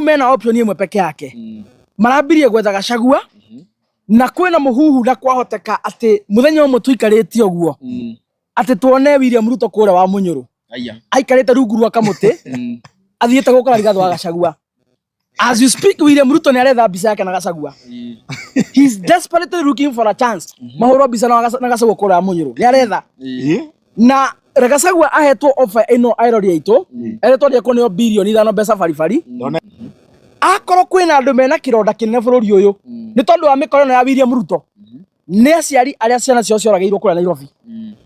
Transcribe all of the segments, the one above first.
Mena option ĩmwe peke yake, marambirie gwetha Gachagua na kwĩna mũhuhu na kwahoteka atĩ mũthenya ũmwe tũikarĩte ũguo atĩ tuone William Ruto kũrĩa wa Mũnyũrũ Aya. Aikarĩte rungu rwa kamũtĩ athiĩte gũkora Rigathĩ wa Gachagua. As you speak, William Ruto nĩ aretha mbica yake na Gachagua. He's desperately looking for a chance mahũrwo mbica na Gachagua kũrĩa wa Mũnyũrũ, nĩ aretha. Na Gachagua ahetwo offer ĩno, airori aitũ eretwo nĩ ekũneo 5 birioni mbeca baribari. Akorwo kwĩna andũ mena kĩronda kĩnene bũrũri ũyũ nĩ tondũ wa mĩkora ĩno ya William Ruto, nĩ aciari arĩa ciana ciao cioragĩirwo kũrĩa Nairobi.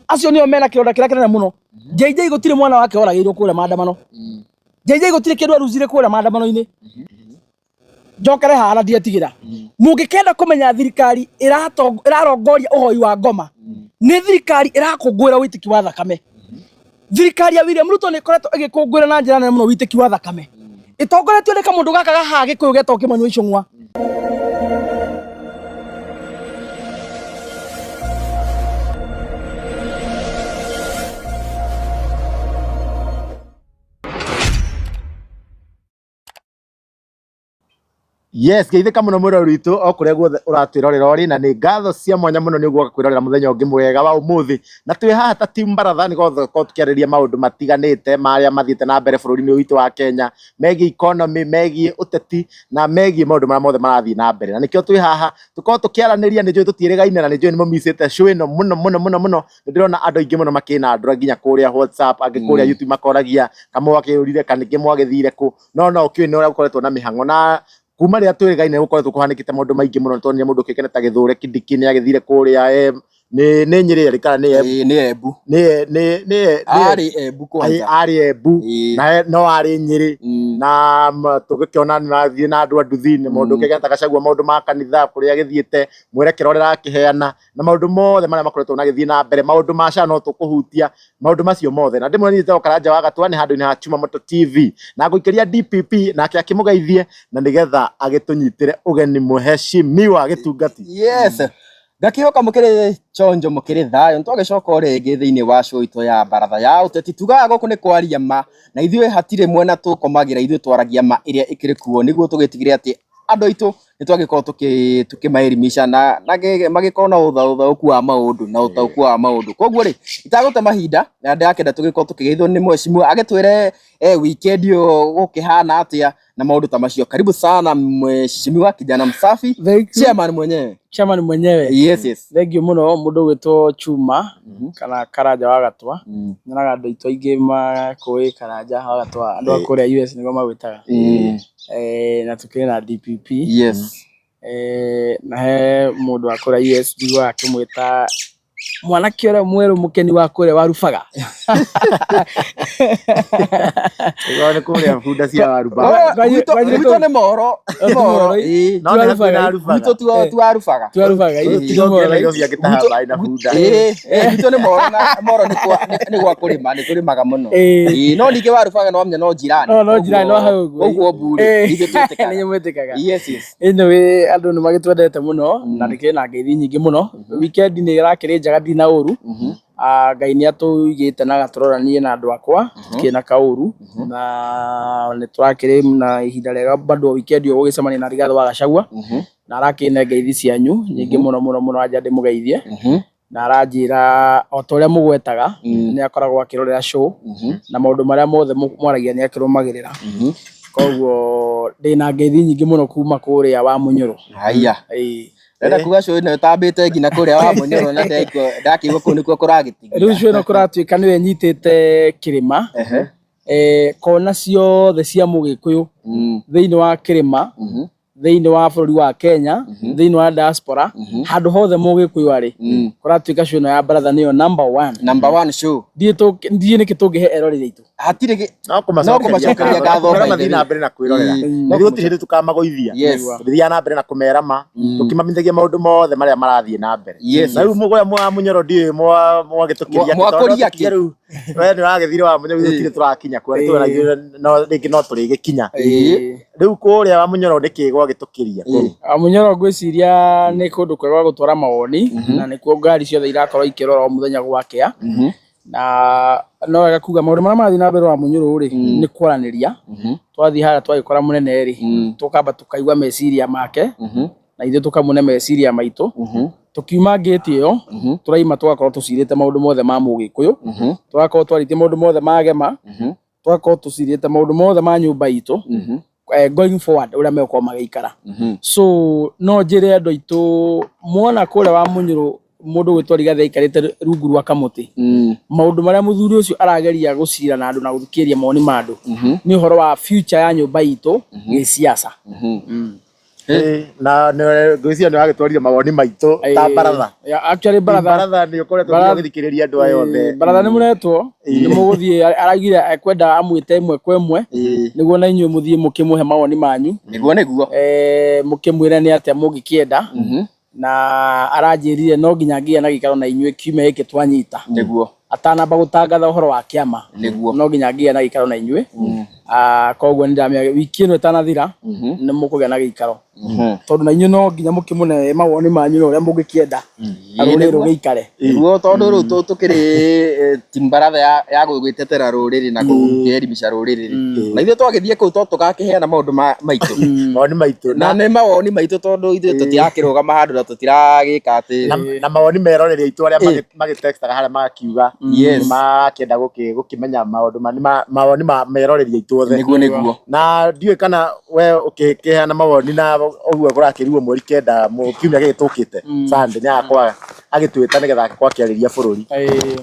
Acio nĩo mena kĩronda kĩrĩa kĩnene mũno. JJ gũtirĩ mwana wake oragĩirwo kũrĩa maandamano. JJ gũtirĩ kĩndũ aruzire kũrĩa maandamano-inĩ. Njokere haha na ndietigĩra, mũngĩkenda kũmenya thirikari ĩrarongoria ũhoi wa ngoma, nĩ thirikari ĩrakũngũĩra wĩitĩki wa thakame. Thirikari ya William Ruto nĩ ĩkoretwo ĩgĩkũngũĩra na njĩra nene mũno wĩitĩki wa thakame, ĩtongoretio nĩ kamũndũ gaka gahaha Gĩkũyũ getagwo Kĩmani wa Ichung'wa. Yes, geithĩka mũno mwĩroreri witũ o kũrĩa guothe ũratwĩrorera ũrĩ, na nĩ ngatho cia mwanya mũno nĩ ũguo kwĩrorera mũthenya ũngĩ mwega wa ũmũthĩ. Na twĩ haha ta team Baratha nĩgetha tũkorwo tũkĩarĩrĩria maũndũ matiganĩte marĩa mathiĩte na mbere bũrũri-inĩ ũyũ witũ wa Kenya, megiĩ economy, megiĩ ũteti na megiĩ maũndũ marĩa mothe marathiĩ na mbere. Na nĩkĩo twĩ haha tũkorwo tũkĩaranĩria. Nĩ njũĩ tũtiĩrĩgaine na nĩ njũĩ nĩ mũmicĩte show ĩno mũno mũno mũno mũno. Nĩ ndĩrona andũ aingĩ mũno makĩnandũra nginya kũrĩa WhatsApp, angĩ kũrĩa YouTube makoragia kamwakĩũrire kana ningĩ mwagĩthire kũ. No ũkĩũĩ nĩ ũrĩa gũkoretwo na mĩhang'o, na kuma rĩrĩa twĩrĩgaine gũkoretwo kũhanĩkĩte maũndũ maingĩ mũno. Nĩ tuonire mũndũ ũkĩũĩkaine ta Gĩthũre Kindiki nĩ agĩthire kũrĩa nĩ Nyĩrĩ erĩ kana nĩ Embu? Ĩĩ, nĩ Embu. Nĩ Arĩ Embu kwanza. Arĩ Embu. Na no arĩ Nyĩrĩ. Na tũgĩkĩona nĩ athiĩ na andũ a nduthi, nĩ mũndũ ũkĩũĩkaine ta Gachagua, maũndũ ma kanitha kũrĩa agĩthiĩte, mwerekera ũrĩa arakĩheana na maũndũ mothe marĩa makoretwo magĩthiĩ na mbere, maũndũ ma SHA, no tũkũhutia maũndũ macio mothe. Na ndĩmwĩre niĩ njĩtagwo Karanja wa Gatua, nĩ handũ-inĩ ha Chuma Moto TV, na ngũikĩria DPP nake akĩmũgeithie na nĩgetha agĩtũnyitĩre ũgeni mũheshimiwa gĩtungati. Yes, ngakĩhoka mũkĩrĩ chonjo, mũkĩrĩ thayũ. Nĩtwagĩcoka o rĩngĩ thĩinĩ wa show itũ ya Baratha ya Ũteti. Tugaga gũkũ nĩ kwaria ma, na ithuĩ hatirĩ mwena tũkomagĩra, ithuĩ twaragia ma ĩrĩa ĩkĩrĩ kuo nĩguo tũgĩtigĩrĩre atĩ andũ aitũ nĩ twagĩkorwo tũkĩmaelimisha na magĩkorwo na ũthaũku wa maũndũ na ũtaũku wa maũndũ. Koguo rĩ, itagũte mahinda na ndĩrakĩenda tũgĩkorwo tũkĩgeithio nĩ mheshimiwa agĩtwĩre weekend ĩyo gũkĩhana atĩa na maũndũ ta macio. Karibu sana mheshimiwa kijana msafi. Thank you. Chairman mwenyewe. Chairman mwenyewe. Yes. Thank you mũno mũndũ ũgwĩtwo Chuma kana Karanja wa Gatwa. Nyonaga andũ aitũ aingĩ makũĩ Karanja wa Gatwa, andũ a kũrĩa US nĩguo magwĩtaga. Na tũkĩrĩ na DPP. Na he mũndũ wa kũrĩa US njiguaga akĩmwĩta mwanake ũrĩa mwerũ mũkeni wa kũrĩa wa Rubaga. Ĩgo nĩ kũrĩa bunda cia Warubaga. Gwitũ nĩ moro nĩ moro, ĩĩ. No nĩ hakuhĩ na Rubaga. Gwitũ ti wa Rubaga. Ti wa Rubaga, ĩĩ. Tiga ũkĩre Nairobi agĩtaha maĩ na bunda. Ĩĩ, gwitũ nĩ moro, na moro nĩ gwa kũrĩma, nĩ tũrĩmaga mũno. Ĩĩ, no ningĩ wa Rubaga no amenya no jirani. No jirani, no hau ũguo. Ũguo mburi ithuĩ twĩtĩkaga. Nĩ mwĩtĩkaga. Yes. Anyway, andũ nĩ magĩtwendete mũno na ndĩkĩrĩ na ngeithi nyingĩ mũno. Weekend nĩ ĩrakĩrĩ njega, ndirĩ na ũru. Ngai nĩ atũigĩte na agatũrora niĩ na andũ akwa tukĩrĩ na kaũru, na nĩ tũrakĩrĩ na ihinda rĩega bado weekend ũyũ gũgĩcemania na Rigathĩ wa Gachagua, na arakĩne ngeithi cianyu nyingĩ mũno mũno mũno, anja ndĩmũgeithie, na aranjĩra o ta ũrĩa mũgwetaga nĩ akoragwo akĩrorera show na maũndũ marĩa mothe mwaragia nĩ akĩrũmagĩrĩra. Koguo ndĩna ngeithi nyingĩ mũno kuma kũrĩa wa Mũnyũrũ. Haya. Ĩĩ. Ndĩrenda kuga show ĩno ĩtambĩte nginya kũrĩa wa Mũnyũrũ, na ndakĩigua kũu nĩkuo kũragĩtigia. Rĩu show ĩno kũratuĩka nĩyo ĩnyitĩte kĩrĩma, kona ciothe cia mũgĩkũyũ thĩinĩ wa kĩrĩma, thĩinĩ wa bũrũri wa Kenya, thĩinĩ wa diaspora, handũ hothe mũgĩkũyũ arĩ, kũratuĩka show ĩno ya Baratha nĩyo number one. Number one show. Ndiĩ nĩkĩ tũngĩhe eroreri aitũ. Hatirĩ No no kũmacokeria ngatho. kũmera by mathiĩ the na way. mbere na kwĩrorera. Na ithuĩ gũtirĩ hĩndĩ tũkamagũithia. Tũthiaga na mbere na kũmera ma tũkĩmamenyithagia maũndũ mothe marĩa marathiĩ na mbere. Na rĩu mũgũya mwa Mũnyoro, ndiũĩ mwagĩtũkĩria atĩ, tondũ Mwakũria tũkinya kĩ? rĩu we nĩ ũragĩthire wa Mũnyoro, ithuĩ gũtirĩ tũrakinya kuo, nĩ tũragia no rĩngĩ no tũrĩgĩkinya. Rĩu kũrĩa wa Mũnyoro nĩkĩ gwagĩtũkĩria kũu? Mũnyoro ngwĩciria nĩ kũndũ kwega gwa gũtwara mawoni, na nĩkuo ngari ciothe irakorwo ikĩrora o mũthenya gwakĩa. Na no wega kuga maũndũ marĩa marathiĩ na mbere wa Munyũrũ rĩ, nĩ kwaranĩria. Twathiĩ harĩa twagĩkora mũnene rĩ, tũkamba tũkaigua meciria make, na ithuĩ tũkamũne meciria maitũ. Tũkiuma ngĩti ĩyo, tũraima tũgakorwo tũcirĩte maũndũ mothe ma Mũgĩkũyũ, tũgakorwo twarĩtie maũndũ mothe ma Gema, tũgakorwo tũcirĩte maũndũ mothe ma nyũmba itũ, going forward ũrĩa megũkorwo magĩikara. So no njĩre andũ aitũ, mwona kũrĩa wa Munyũrũ mũndũ gwĩtwo Rigathĩ aikarĩte rungu rwa kamũtĩ, maũndũ marĩa mũthuri ũcio arageria gũcira na andũ na gũthikĩrĩria mawoni ma andũ nĩ ũhoro wa future ya nyũmba itũ gĩsiasa. Na ngwĩciria nĩ wagĩtwarire mawoni maitũ ta baratha. Yeah, actually baratha Baratha nĩ ũkoretwo ũgĩthikĩrĩria andũ aya othe. Baratha nĩ mũretwo, nĩ mũgũthiĩ, araugire ekwenda amwĩte ĩmwe kwa ĩmwe nĩguo na inyuĩ mũthiĩ mũkĩmũhe mawoni manyu. Nĩguo nĩguo. Mũkĩmwĩre nĩ atĩa mũngĩkĩenda, na aranjĩrire no nginya ngĩe na gĩikaro na inyuĩ kiumia gĩkĩ twanyita. Nĩguo. Atanamba gũtangatha ũhoro wa kĩama. Nĩguo. No nginya ngĩe na gĩikaro na inyuĩ. Koguo nĩndamenya wiki ĩno ĩtanathira nĩ mũkũgĩa na gĩikaro, tondũ na inyuĩ no nginya mũkĩmũne mawoni manyu na ũrĩa mũngĩkĩenda rũrĩrĩ rũgĩikare. Nĩguo, tondũ rĩu tũkĩrĩ team baratha ya gwĩtetera rũrĩrĩ na gũkĩelimisha rũrĩrĩ, na ithuĩ twagĩthiĩ kũu to tũgakĩheana maũndũ maitũ. Mawoni maitũ. Na nĩ mawoni maitũ, tondũ ithuĩ tũtirakĩrũgama handũ na tũtiragĩka atĩ Na mawoni meroreri aitũ arĩa magĩtextaga harĩa magakiuga nĩmarakĩenda gũkĩmenya maũndũ mawoni ma meroreri aitũ othe. Nĩguo nĩguo. Na ndiũĩ kana we ũkĩheana mawoni na ũguo kũrakĩrwo mweri 9 kiumia gĩkĩ tũkĩte Sunday nĩ agakorwo agĩtwĩta nĩgetha agakorwo akĩarĩria bũrũri.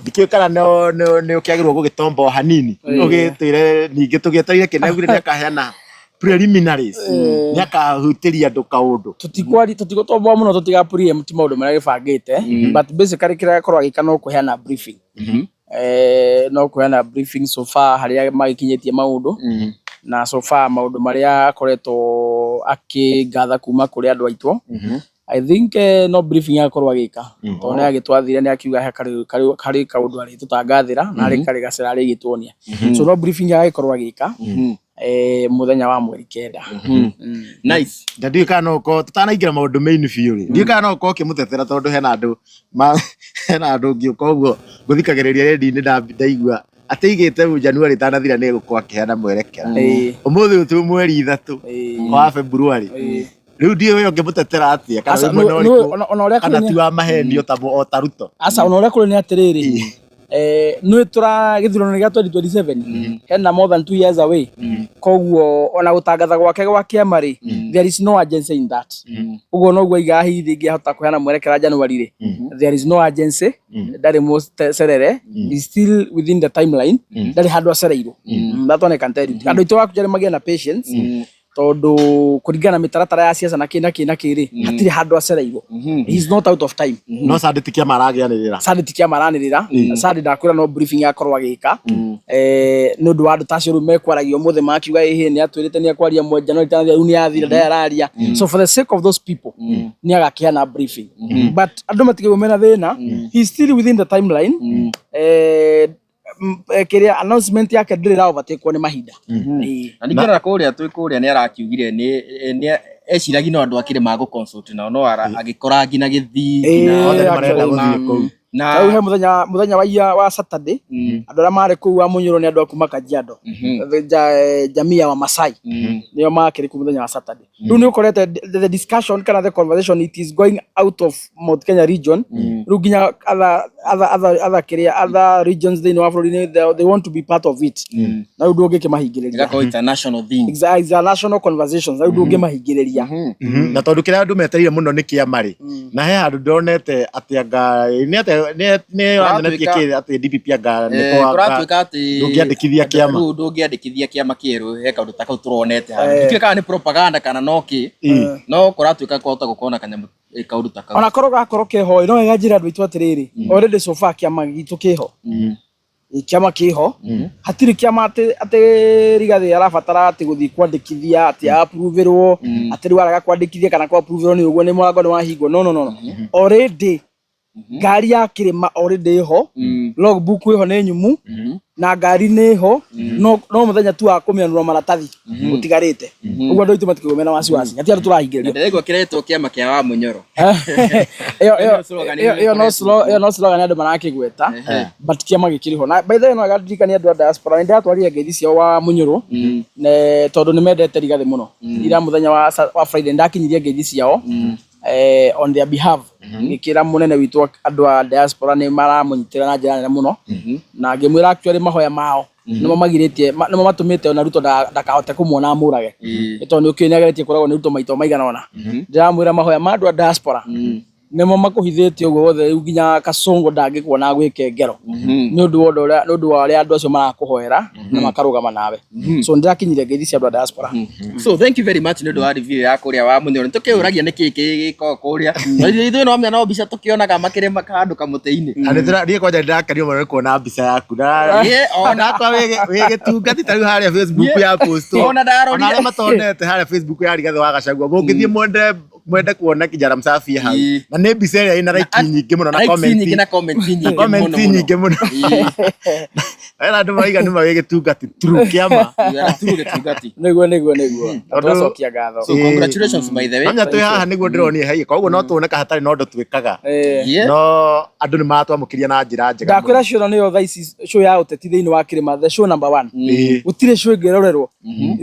Ndikĩũĩ kana nĩ ũkĩagĩrĩirwo gũgĩtomba o hanini ũgĩtwĩre ningĩ tũgĩetereire kĩnegure nĩ akaheana preliminaries, nĩ akahutĩria andũ kaũndũ. Tũtikwari tũtigũtomboa mũno, tũtiga preempt maũndũ marĩa gĩbangĩte, but basically kĩrĩa gakorwo agĩka no kũheana briefing, no kũheana briefing so far harĩa magĩkinyĩtie maũndũ, na so far maũndũ marĩa akoretwo akĩngatha kuma kũrĩ andũ aitũ. I think no briefing agakorwo agĩka, tondũ nĩ agĩtwathire nĩ akiuga he karĩ kaũndũ arĩtũtangathĩra na harĩ karĩ gacĩra arĩgĩtuonia, so no briefing agagĩkorwo agĩka mũthenya wa mweri 9. Nice. Na ndiũĩ kana no ũkorwo tũtanaingĩra maũndũ main biũ rĩ, ndiũĩ kana no ũkorwo ũkĩmũtetera, tondũ hena andũ hena andũ ngĩũka ũguo ngũthikagĩrĩria redio-inĩ ndaigua atĩ aigĩte rĩu January ĩtanathira nĩ egũkorwo akĩheana mwerekera. Ũmũthĩ ũyũ twĩ mweri 3 wa February. Rĩu ndiũĩ we ũngĩmũtetera atĩa, kana Aca, wĩ mwena ũrĩkũ, ona ũrĩa kana kũrĩ ti wa mahenio o ta Ruto. Aca, ona ũrĩa kũrĩ nĩ atĩrĩrĩ, nĩ tũra gĩthurano gĩa 2027 hena more than 2 years away, koguo ona gũtangatha gwake gwa kĩama rĩ, there is no urgency in that. Ũguo noguo aigaga hihi ingĩahota kũheana mwerekera January rĩ, there is no urgency, ndarĩ mũcerere, is still within the timeline, ndarĩ handũ acereirwo. That one I can tell you. Andũ aitũ waku magĩe na patience, tondũ kũringana na mĩtaratara ya siasa na kĩ na kĩ na kĩ rĩ, hatirĩ handũ acereirwo. He is not out of time. No Sunday ti kĩama aragĩanĩrĩra. Sunday ti kĩama aranĩrĩra. Sunday ndakwĩra no briefing akorwo agĩka, nĩ ũndũ wa andũ ta acio rĩu mekwaragia ũmũthĩ makiuga ĩhĩ nĩ atwĩrĩte nĩ akwaria mwe January tanathira, rĩu nĩ athira, ndarĩ araria. So for the sake of those people nĩ agakĩheana briefing, but andũ matigĩrwo mena thĩna, he is still within the timeline. Kĩrĩa announcement yake ndĩrĩ ra overtake nĩ mahinda. Na ningĩ ona kũrĩa twĩ kũrĩa nĩ arakiugire nĩ eciragia no andũ akĩrĩ magũ consult nao, no agĩkora nginya gĩthii nginya Othe nĩ marenda actually. gũthiĩ kũu. Na Rĩu he mũthenya wa ia wa Saturday, andũ arĩa marĩ kũu wa Munyũrũ nĩ andũ a kuma Kajiado, jamii ya Wamasai nĩo makĩrĩ kũu mũthenya wa Saturday. Rĩu nĩ ũkorete the discussion kana the conversation, it is going out of Mount Kenya region, rĩu nginya other kĩrĩa other regions thĩinĩ wa bũrũri they want to be part of it, na rĩu ndũngĩkĩmahingĩrĩria. Ĩgakorwo it's a national thing. It's a national conversation, rĩu ndũngĩmahingĩrĩria. Na tondũ kĩrĩa andũ metereire mũno nĩ kĩama rĩ, na he handũ ndonete atĩ anga nĩ atĩ nĩ wanyonetie kĩ atĩ DPP anga nĩ Kũratuĩka atĩ ndũngĩandĩkithia kĩama. Rĩu ndũngĩandĩkithia kĩama kĩerũ, he kaũndũ ta kau tũronete handũ, ndikĩũĩ kana nĩ propaganda kana no kĩ, no kũratuĩka kwahota gũkorwo na kanyamũ, kaũndũ ta kau. Ona korwo gakorwo keho, no wega njĩra andũ aitũ atĩrĩrĩ, already so far kĩama gitũ kĩho. Kĩama kĩho, hatirĩ kĩama atĩ Rigathĩ arabatara atĩ gũthiĩ kwandĩkithia atĩ approverwo, atĩ rĩu arega kwandĩkithia kana kwa approverwo nĩ ũguo nĩ mũrango nĩ wahingwo. No, no, no, no, already ngari ya kĩrĩma already ĩho, logbook ĩho nĩ nyumu. Na ngari nĩ ho, no mũthenya tu wa kũmĩanũra maratathi ũtigarĩte. Ũguo andũ aitũ matikĩgwo mena wasiwasi, hatirĩ andũ tũrahingĩrĩrio. Ndĩraigua kĩretwo kĩama kĩa wa Mũnyoro. Ĩyo ĩyo Ĩyo slogan ĩyo ĩyo no ĩkoretwo ĩyo no slogan andũ marakĩgweta, but kĩama gĩkĩrĩ ho. Na by the way, no ndirikanie andũ a diaspora nĩ ndĩratwarire ngeithi ciao wa Mũnyũrũ ne tondũ nĩ mendete Rigathĩ mũno. Ira mũthenya wa Friday ndakinyirie ngeithi ciao on their behalf, ngĩkĩra mũnene witũ andũ a diaspora nĩ maramũnyitĩra na njĩra nene mũno, na ngĩmwĩra actually mahoya mao nĩmo magirĩtie nĩmo matũmĩte ona Ruto ndakahote kũmuona amũrage, nĩ tondũ nĩ ũkĩũĩ nĩ ageretie kũragwo nĩ Ruto maita maigana ũna. Ndĩramwĩra mahoya ma andũ a diaspora nĩmo makũhithĩtie ũguo wothe, rĩu nginya Kasongo ndangĩkuona agwĩke ngero nĩ ũndũ wa ũndũ ũrĩa, nĩ ũndũ wa ũrĩa andũ acio marakũhoera na makarũgama nawe. So ndĩrakinyirie ngeithi cia andũ a diaspora. So thank you very much nĩ ũndũ wa review ya kũrĩa wa Mũnyoro. Nĩ tũkĩũragia nĩ kĩĩ gĩkoragwo kũrĩa. Na ithuĩ no no mbica tũkĩonaga makĩrĩma handũ kamũtĩ-inĩ. Na niĩ kwanja nĩndĩrakenio mũno nĩ kuona mbica yaku na Ona nakwa wĩ gĩtungati ta rĩu harĩa Facebook ya post Ona ndarorire. Ona arĩa matonete harĩa Facebook ya Rigathĩ wa Gachagua, mũngĩthiĩ mwende kuona kijana msafi hau, na nĩ mbica ĩrĩa ĩna like nyingĩ mũno na likes comment nyingĩ na comments nyingĩ comment mũno mũno. Nyingĩ mũno. Wena andũ maraiga nĩ ma wĩ gĩtungati true kĩama. Yeah, true gĩtungati. Nĩguo na Tondũ- tũgacokia ngatho. So congratulations, by the way. Namenya twĩ haha nĩguo ndĩronire haiya, koguo no tuoneka hatarĩ na ũndũ twĩkaga, no andũ nĩ maratwamũkĩria na njĩra njega mũno. Ndakwĩra show ĩno nĩyo thaa ici show ya ũteti thĩinĩ wa kĩrĩma, the show number one. Gũtirĩ show ĩngĩrorerwo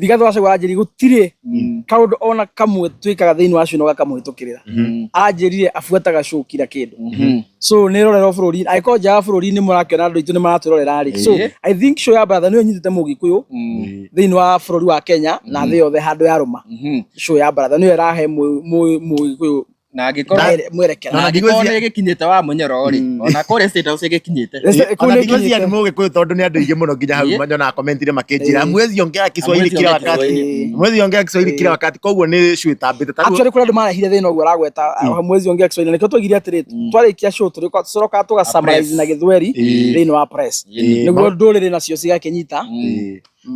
Rigathĩ wa Gachagua aranjĩrire gũtirĩ kaũndũ ona kamwe twĩkaga thĩinĩ wa show ĩno gakamũhĩtũkĩrĩra. Anjĩrire abuataga show kila kĩndũ, so nĩ ĩrorerwo bũrũri, angĩkorwo nja wa bũrũri nĩ mũrakĩona andũ aitũ nĩ maratwĩrorera rĩ. So I think show ya Baratha nĩyo ĩnyitĩte mũgĩkũyũ thĩinĩ wa bũrũri wa Kenya na thĩ yothe handũ yarũma. Show ya Baratha nĩyo ĩrahe mũgĩkũyũ Na angĩkorwo mwerekera. Na angĩkorwo nĩ ĩgĩkinyĩte wa Mũnyoro rĩ, ona kũrĩa State House ĩgĩkinyĩte. Kũu Ona nĩ ndigwĩciria ĩkinyĩte. nĩ mũgĩkũyũ tondũ nĩ andũ aingĩ mũno nginya hau manyonaga commentire makĩnjĩra, "Hamwezi ongea Kiswahili Hamwezi kila ongea wakati, Kiswahili. hamwezi ongea Kiswahili kila wakati." Koguo nĩ show ĩtambĩte ta rĩu. Actually kũrĩ andũ marehire thĩna ũguo aragweta, hamwezi ongea Kiswahili, na nĩkĩo twaigire atĩrĩ, twarĩkia show tũcokaga tũga summarize na Gĩthweri thĩinĩ wa press nĩguo ndũrĩrĩ nacio cigakĩnyita.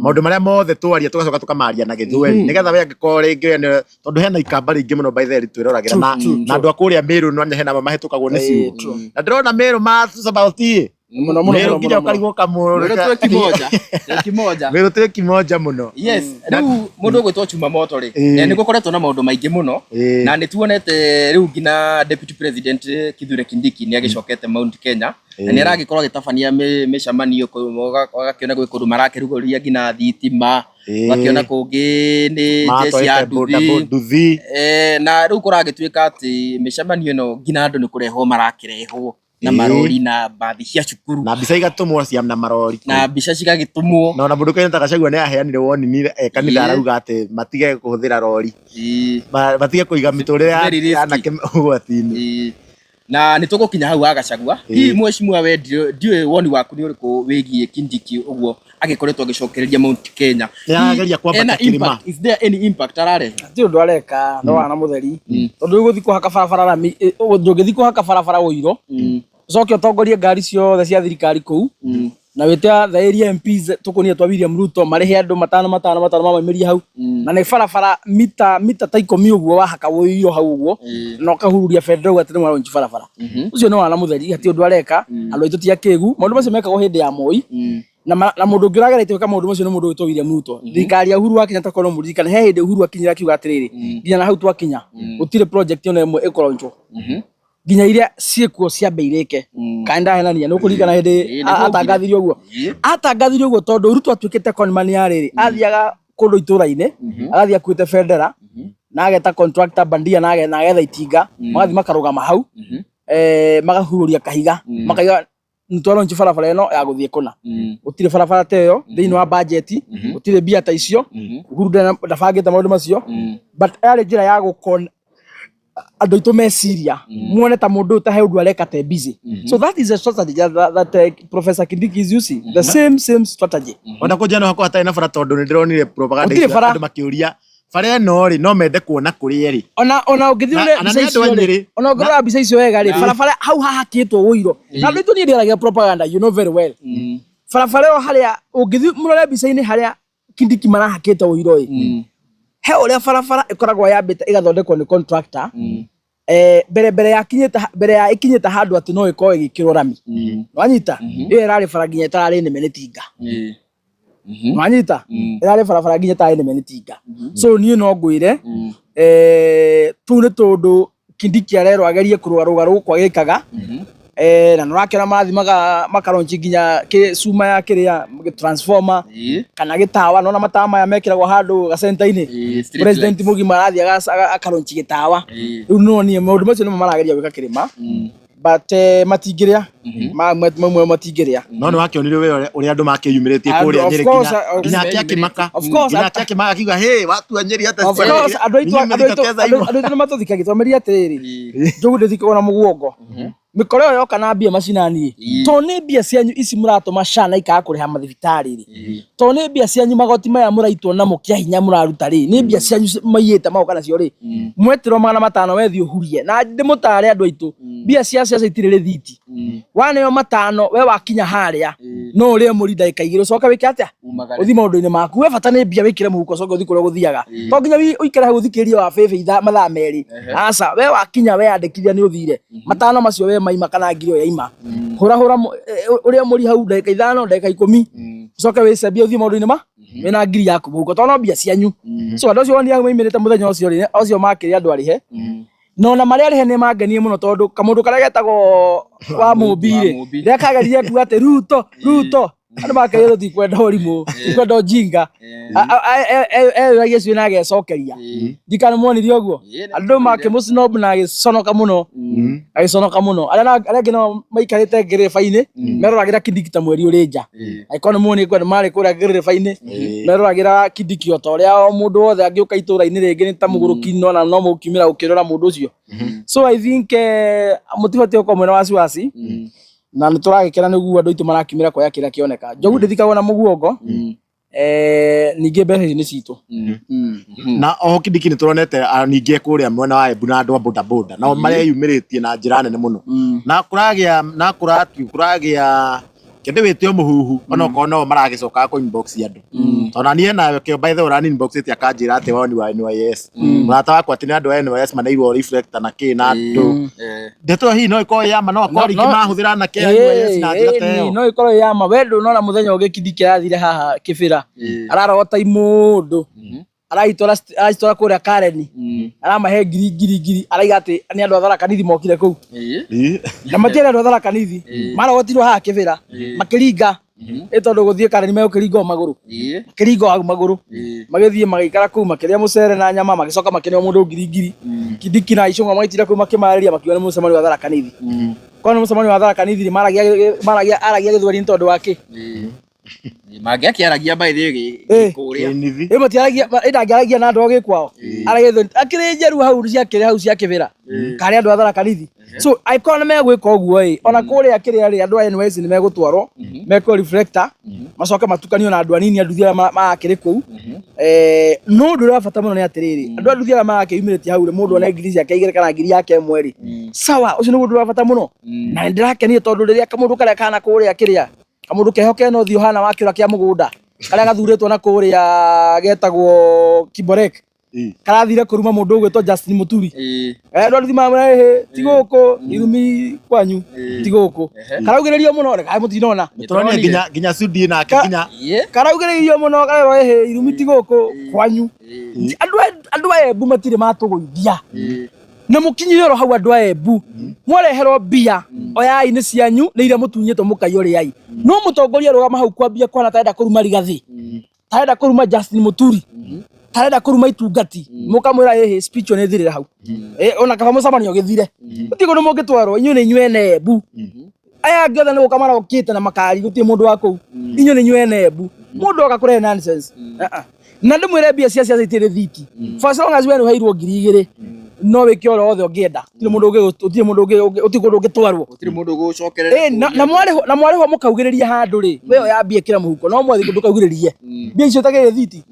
Maũndũ marĩa mothe twaria tũgacoka tũkamaria na Gĩthweri nĩgetha we angĩkorwo rĩngĩ we tondũ hena ikamba rĩingĩ mũno by the way twĩroragĩra na andũ a kũrĩa Mĩrũ no hena amwe mahĩtũkagwo nĩ ciugo, na ndĩrona Mĩrũ matubauti Mũno mũno. Mĩrũ Mũno nginya mũno. ũkarigwo kamũrũ. Mĩrũ twĩ kimoja. Twĩ kimoja. Mĩrũ twĩ kimoja mũno. Yes, rĩu mũndũ ũgwĩtwo Chuma Moto rĩ, nĩ gũkoretwo na maũndũ maingĩ mũno, na nĩ tuonete rĩu nginya Deputy President Kithure Kindiki nĩ agĩcokete Mount Kenya na nĩ aragĩkorwo agĩtabania mĩcemanio kũu, ũgakĩona gwĩ kũndũ marakĩrugũria nginya thitima, ũgakĩona kũngĩ nĩ jeshi ya matwarĩte boda nduthi. Nduthi. Na rĩu kũragĩtuĩka atĩ mĩcemanio ĩno nginya andũ nĩ kũrehwo marakĩrehwo na marori na mbathi cia cukuru. Na mbica igatũmwo cia na marori. Na mbica cigagĩtũmwo. Na ona mũndũ Kenyatta Gachagua nĩ aheanire woni ni kanitha, arauga atĩ matige kũhũthĩra rori, matige kũiga mĩtũrĩre ya Very risky. anake ũgwati-inĩ. Na nĩ tũgũkinya hau wa Gachagua. Hihi mheshimiwa, we ndiũĩ woni waku nĩ ũrĩkũ wĩgiĩ Kindiki ũguo agĩkoretwo agĩcokereria Mount Kenya? Nĩ arageria kwambata Ena kĩrĩma. impact, is there any impact ararehe? Hatirĩ ũndũ areka no wana mũtheri, tondũ rĩu gũthiĩ kũhaka barabara rami, ndũngĩthiĩ kũhaka barabara ũiro ũcoke ũtongorie ngari ciothe cia thirikari kũu na wĩte the area MPs tũkũnia twa William Ruto marĩhe andũ matano matano matano mamaimĩrie hau, na nĩ barabara mita ta 10 ũguo wahaka ũiro hau ũguo na ũkahururia bendera ũguo atĩ nĩ mwaronji barabara. Ũcio nĩ wana mũtheri, hatirĩ ũndũ areka. Andũ aitũ ti akĩgu, maũndũ macio mekagwo hĩndĩ ya Moi, na mũndũ ũngĩ ũrageretie gwĩka maũndũ macio nĩ mũndũ wĩtwo William Ruto. Thirikari ya Uhuru wa Kenyatta, korwo mũririkane, he hĩndĩ Uhuru akinyire akiuga atĩrĩrĩ, nginya na hau twakinya gũtirĩ project ona ĩmwe ĩkũronjwo nginya iria ciĩkuo ciambe irĩke. Kana ndahenania? Nĩ ũkũririkana hĩndĩ Ĩĩ, nĩguo. Atangathirie ũguo, atangathirie ũguo tondũ Ruto atuĩkĩte conman ya rĩrĩ, athiaga kũndũ itũra-inĩ agathiĩ akuĩte bendera na ageta contractor bandia na agetha itinga, magathiĩ makarũgama hau, magahururia kahiga, makaiga nĩtwaronji barabara ĩno ya gũthiĩ kũna. Gũtirĩ barabara ta ĩyo thĩinĩ wa bajeti, gũtirĩ mbia ta icio. Uhuru ndabangĩte maũndũ macio, but yarĩ njĩra ya gũkon andũ aitũ meciria muone ta mũndũ ũyũ ta he ũndũ areka te busy. So that is a strategy that Professor Kindiki is using, the same strategy. Ona kũnja no hakorwo hatarĩ na bara tondũ nĩ ndĩronire propaganda Gũtirĩ icio, bara. andũ makĩũria bara ĩno rĩ no mende kuona kũrĩa ĩrĩ. Ona ũngĩthiĩ Na- ũrore na mbica nĩ andũ icio a rĩ, Nyĩrĩ. ona ũngĩrora mbica icio wega rĩ, barabara hau hahakĩtwo ũiro, na andũ aitũ, niĩ ndĩaragia propaganda, you know very well, barabara ĩyo harĩa ũngĩthiĩ mũrore mbica-inĩ harĩa Kindiki marahakĩte ũiro ĩ, he ũrĩa barabara ĩkoragwo yambĩte ĩgathondekwo nĩ contractor. Mbere mbere yakinyĩte mbere ya ĩkinyĩte handũ atĩ no ĩkorwo ĩgĩkĩrwo rami. Wanyita, ĩyo ĩrarĩ bara nginya ĩtararĩ nĩme nĩ tinga. Wanyita, ĩrarĩ barabara nginya ĩtararĩ nĩme nĩ tinga. So niĩ no ngwĩre, tũu nĩ tũndũ Kindiki arerwo agerie kũrũgarũga gũkũ agĩkaga. Na nĩũrakĩona marathiĩ makaronchi nginya cuma ya kĩrĩa transformer kana gĩtawa. Nona matawa maya mekĩragwo handũ gacenta-inĩ, president mũgima arathiĩ akaronchi gĩtawa. Rĩu no niĩ maũndũ macio nĩmo marageria gwĩka kĩrĩma, but matingĩrĩa mamwe matingĩrĩa. No nĩ wakĩonire we ũrĩa andũ makĩyumĩrĩtie kũrĩa Nyĩrĩ, nginya ake akĩmaka, nginya ake akĩmaka akiuga, "Hey, watu wa Nyĩrĩ hata Of course, andũ aitũ nĩ matũthikagia, twameria atĩrĩrĩ, njogu ndĩthikagwo na mũguongo. Mĩkora ĩyo yoka na mbia macinani, to nĩ mbia cianyu ici mũratũma SHA na ikaga kũrĩha mathibitarĩ rĩ, to nĩ mbia cianyu magoti maya mũraitwo namo kĩa hinya mũraruta rĩ, nĩ mbia cianyu maiyĩte magoka nacio rĩ, mwetĩrwo 500 wethiĩ ũhurie. Na ndĩmũtare andũ aitũ, mbia cia ciaca itirĩ rĩthiti. Waneo 500, we wakinya harĩa no ũrĩe mũri ndagĩka 2, ũcoke wĩke atĩa? Ũthiĩ maũndũ-inĩ maku. We bata nĩ mbia wĩkĩre mũhuko, ũcoke ũthiĩ kũrĩa ũgũthiaga. To nginya ũikare hau ũthikĩrĩrie wa bĩbĩ ithaa mathaa 2. Aca, we wakinya weyandĩkithia nĩ ũthire 500 macio we maima kana ngiri ĩyo yaima, hũra hũra ũrĩe mũri hau ndagĩka 5, ndagĩka 10, ũcoke wĩcembie ũthiĩ maũndũ-inĩ ma wĩna ngiri yaku mũhuko, tondũ no mbia cianyu. So andũ acio wonire hau maimĩrĩte mũthenya ũcio rĩ, acio makĩrĩ andũ arĩhe, na ona marĩa arĩhe nĩ mangenie mũno, tondũ kamũndũ karĩa getagwo wa Mũmbi rĩ, rĩrĩa kageririe kuga atĩ Ruto, Ruto, andũ makerire tũtikwenda ũrimũ, tũtikwenda ũjinga. Eyũragia ciũria na agecokeria. Ndikana muonire ũguo andũ makĩmũsnob na agĩconoka mũno, agĩconoka mũno. Arĩa angĩ nao maikarĩte ngĩrĩba-inĩ meroragĩra Kindiki ta mweri ũrĩ nja. Angĩkorwo nĩ muonire kwenda marĩ kũrĩa ngĩrĩba-inĩ meroragĩra Kindiki o ta ũrĩa o mũndũ wothe angĩũka itũũra-inĩ rĩngĩ nĩ ta mũgũrũki, nona no mũkiumĩra gũkĩrora mũndũ ũcio. So I think mũtibatiĩ gũkorwo mwĩna wasiwasi, na nĩ tũragĩkena nĩguo andũ aitũ marakiumĩra kuoya kĩrĩa kĩoneka. Njogu ndĩthikagwo na mũguongo. Ningĩ mbeca ici nĩ citũ. Na oho Kindiki nĩ tũronete ningĩ kũrĩa mwena wa Embu na andũ a boda boda nao mareyumĩrĩtie na njĩra nene mũno, na kũragĩa na kũragĩa kĩndũ wĩte mũhuhu, onokorwo no maragĩcoka kũ inbox andũ, tondũ na niĩ nawe kĩo, by the way, ũrani inbox ĩte akanjĩra atĩ woni wa NYS, mũrata wakwa, atĩ nĩ andũ a NYS maneirwo reflector na kĩ na andũ. Ndeto ĩyo hihi no ĩkorwo ya ma, no akorwo rĩngĩ mahũthĩra anake a NYS na njĩra ta ĩyo? No ĩkorwo ya ma. We ndũnona mũthenya ũngĩ Kindiki arathire haha Kĩbĩra, ararogota imũndũ, aracitwara kũrĩa Kareni, aramahe ngiri ngiri ngiri, araiga atĩ nĩ andũ a Tharaka Nithi mokire kũu, na matiarĩ andũ a Tharaka Nithi. Marogotirwo haha Kĩbĩra makĩringa, ĩ tondũ gũthiĩ Kareni megũkĩringa o magũrũ, makĩringa o hau magũrũ, magĩthiĩ magĩikara kũu makĩrĩa mũcere na nyama, magĩcoka makĩneo mũndũ ngiri ngiri. Kindiki na Icũng'wa magĩtinda kũu makĩmarĩria, makiuga nĩ mũcemanio wa Tharaka Nithi. Korwo nĩ mũcemanio wa Tharaka Nithi rĩ, maragia aragia gĩthweri nĩ tondũ wa kĩ? Mangĩakĩaragia by the way kũrĩa. Kĩnithi. Ĩ matiaragia, ĩ ndangĩaragia na andũ a gĩkwao, aragia gĩthweri akĩrĩ njeru hau ciakĩrĩ hau cia Kĩbĩra karĩ andũ a Tharaka Nithi. So angĩkorwo nĩ megwĩka ũguo ĩ, ona kũrĩa kĩrĩa rĩ, andũ a NYS nĩ megũtwarwo mekwo reflector, macoke matukanio na andũ anini a nduthi arĩa marakĩrĩ kũu. No ũndũ ũrĩa wa bata mũno nĩ atĩrĩrĩ, andũ a nduthi arĩa marakĩyumĩrĩtie hau rĩ, mũndũ one ngiri ciake 2 kana ngiri yake 1 rĩ, sawa, ũcio nĩguo ũndũ wa bata mũno. Na nĩ ndĩrakenire tondũ rĩrĩa kamũndũ karĩa kana kũrĩa kĩrĩa kamũndũ keho kena ũthiũ hana wa kĩũra kĩa mũgũnda karĩa gathurĩtwo na kũrĩa getagwo Kiborek karathire kũruma mũndũ ũgwĩtwo Justin Muturi. Andũ aruthi mamwĩra, "Ĩhĩ, ti gũkũ irumi kwanyu, ti gũkũ." Karaugĩrĩrio mũno kaĩ mũtinona? Tũronire nginya Sudi nake nginya Karaugĩrĩrio mũno, karerwo, "Ĩhĩ, irumi ti gũkũ kwanyu." Andũ a Embu matirĩ matũgũithia na mũkinyire oro hau. Andũ a Embu, mwareherwo mbia, oyai, nĩ cianyu, nĩ iria mũtunyĩtwo mũkaiywo, rĩai. No mũtongoria rũgama hau kwambia kwana tarenda kũruma Rigathĩ, tarenda kũruma Justin Muturi, tarenda kũruma itungati, mũkamwĩra, "Ĩhĩ, speech ĩyo nĩ thirĩra hau." Ona kaba mũcemanio gĩthire, gũtirĩ kũndũ mũngĩtwarwo. Inyuĩ nĩ inyuĩ ene Embu, aya angĩ othe nĩ gũka marokĩte na makari, gũtirĩ mũndũ wa kũu. Inyuĩ nĩ inyuĩ ene Embu, mũndũ oka kũrehe nonsense. Ah, ah. Na ndĩmwĩre, mbia cia ciaca itirĩ rĩthiti. For as long as we nĩ ũheirwo 2000, no wĩke ũrĩa wothe ũngĩenda. Gũtirĩ mũndũ ũngĩ, gũtirĩ mũndũ ũngĩ, gũtirĩ kũndũ ũngĩtwarwo. Gũtirĩ mũndũ ũgũcokerera. Na mwarĩhwo mũkaugĩrĩria handũ rĩ, we oya mbia ĩkĩra mũhuko, no mwathiĩ ndũkaugĩrĩrie mbia icio. Ũtagĩ rĩthiti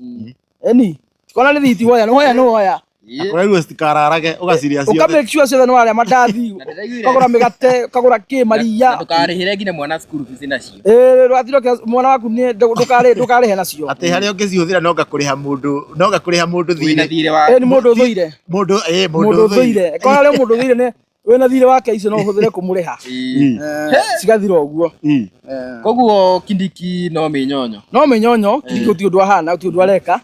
eni kona nĩ thiti, woya nĩ woya nĩ woya. Kũrairwo citikararage ũgaciria Ũka ciothe. Make sure ciothe nĩ warĩa mandathi, Na ndĩraiguire- ũkagũra mĩgate, ũkagũra kĩ maria. Na ndũkarĩhĩre nginya mwana school fees nacio. Ĩĩ, ndũgatirwo mwana waku nĩ ndũkarĩhe nacio. Atĩ harĩa ũngĩcihũthĩra no ngakũrĩha mũndũ, no ngakũrĩha mũndũ Wĩna thirĩ. thirĩ wa Ĩĩ, nĩ mũndũ ũthũire. Mũndũ ĩĩ Mũndũ mũndũ ũthũire. ũthũire korwo arĩ mũndũ ũthũire nĩ wĩna thirĩ wake, icio no ũhũthĩre kũmũrĩha. Eh, cigathira ũguo. Koguo Kindiki no mĩnyonyo. No mĩnyonyo. Kindiki gũtirĩ ũndũ ahana, gũtirĩ ũndũ areka,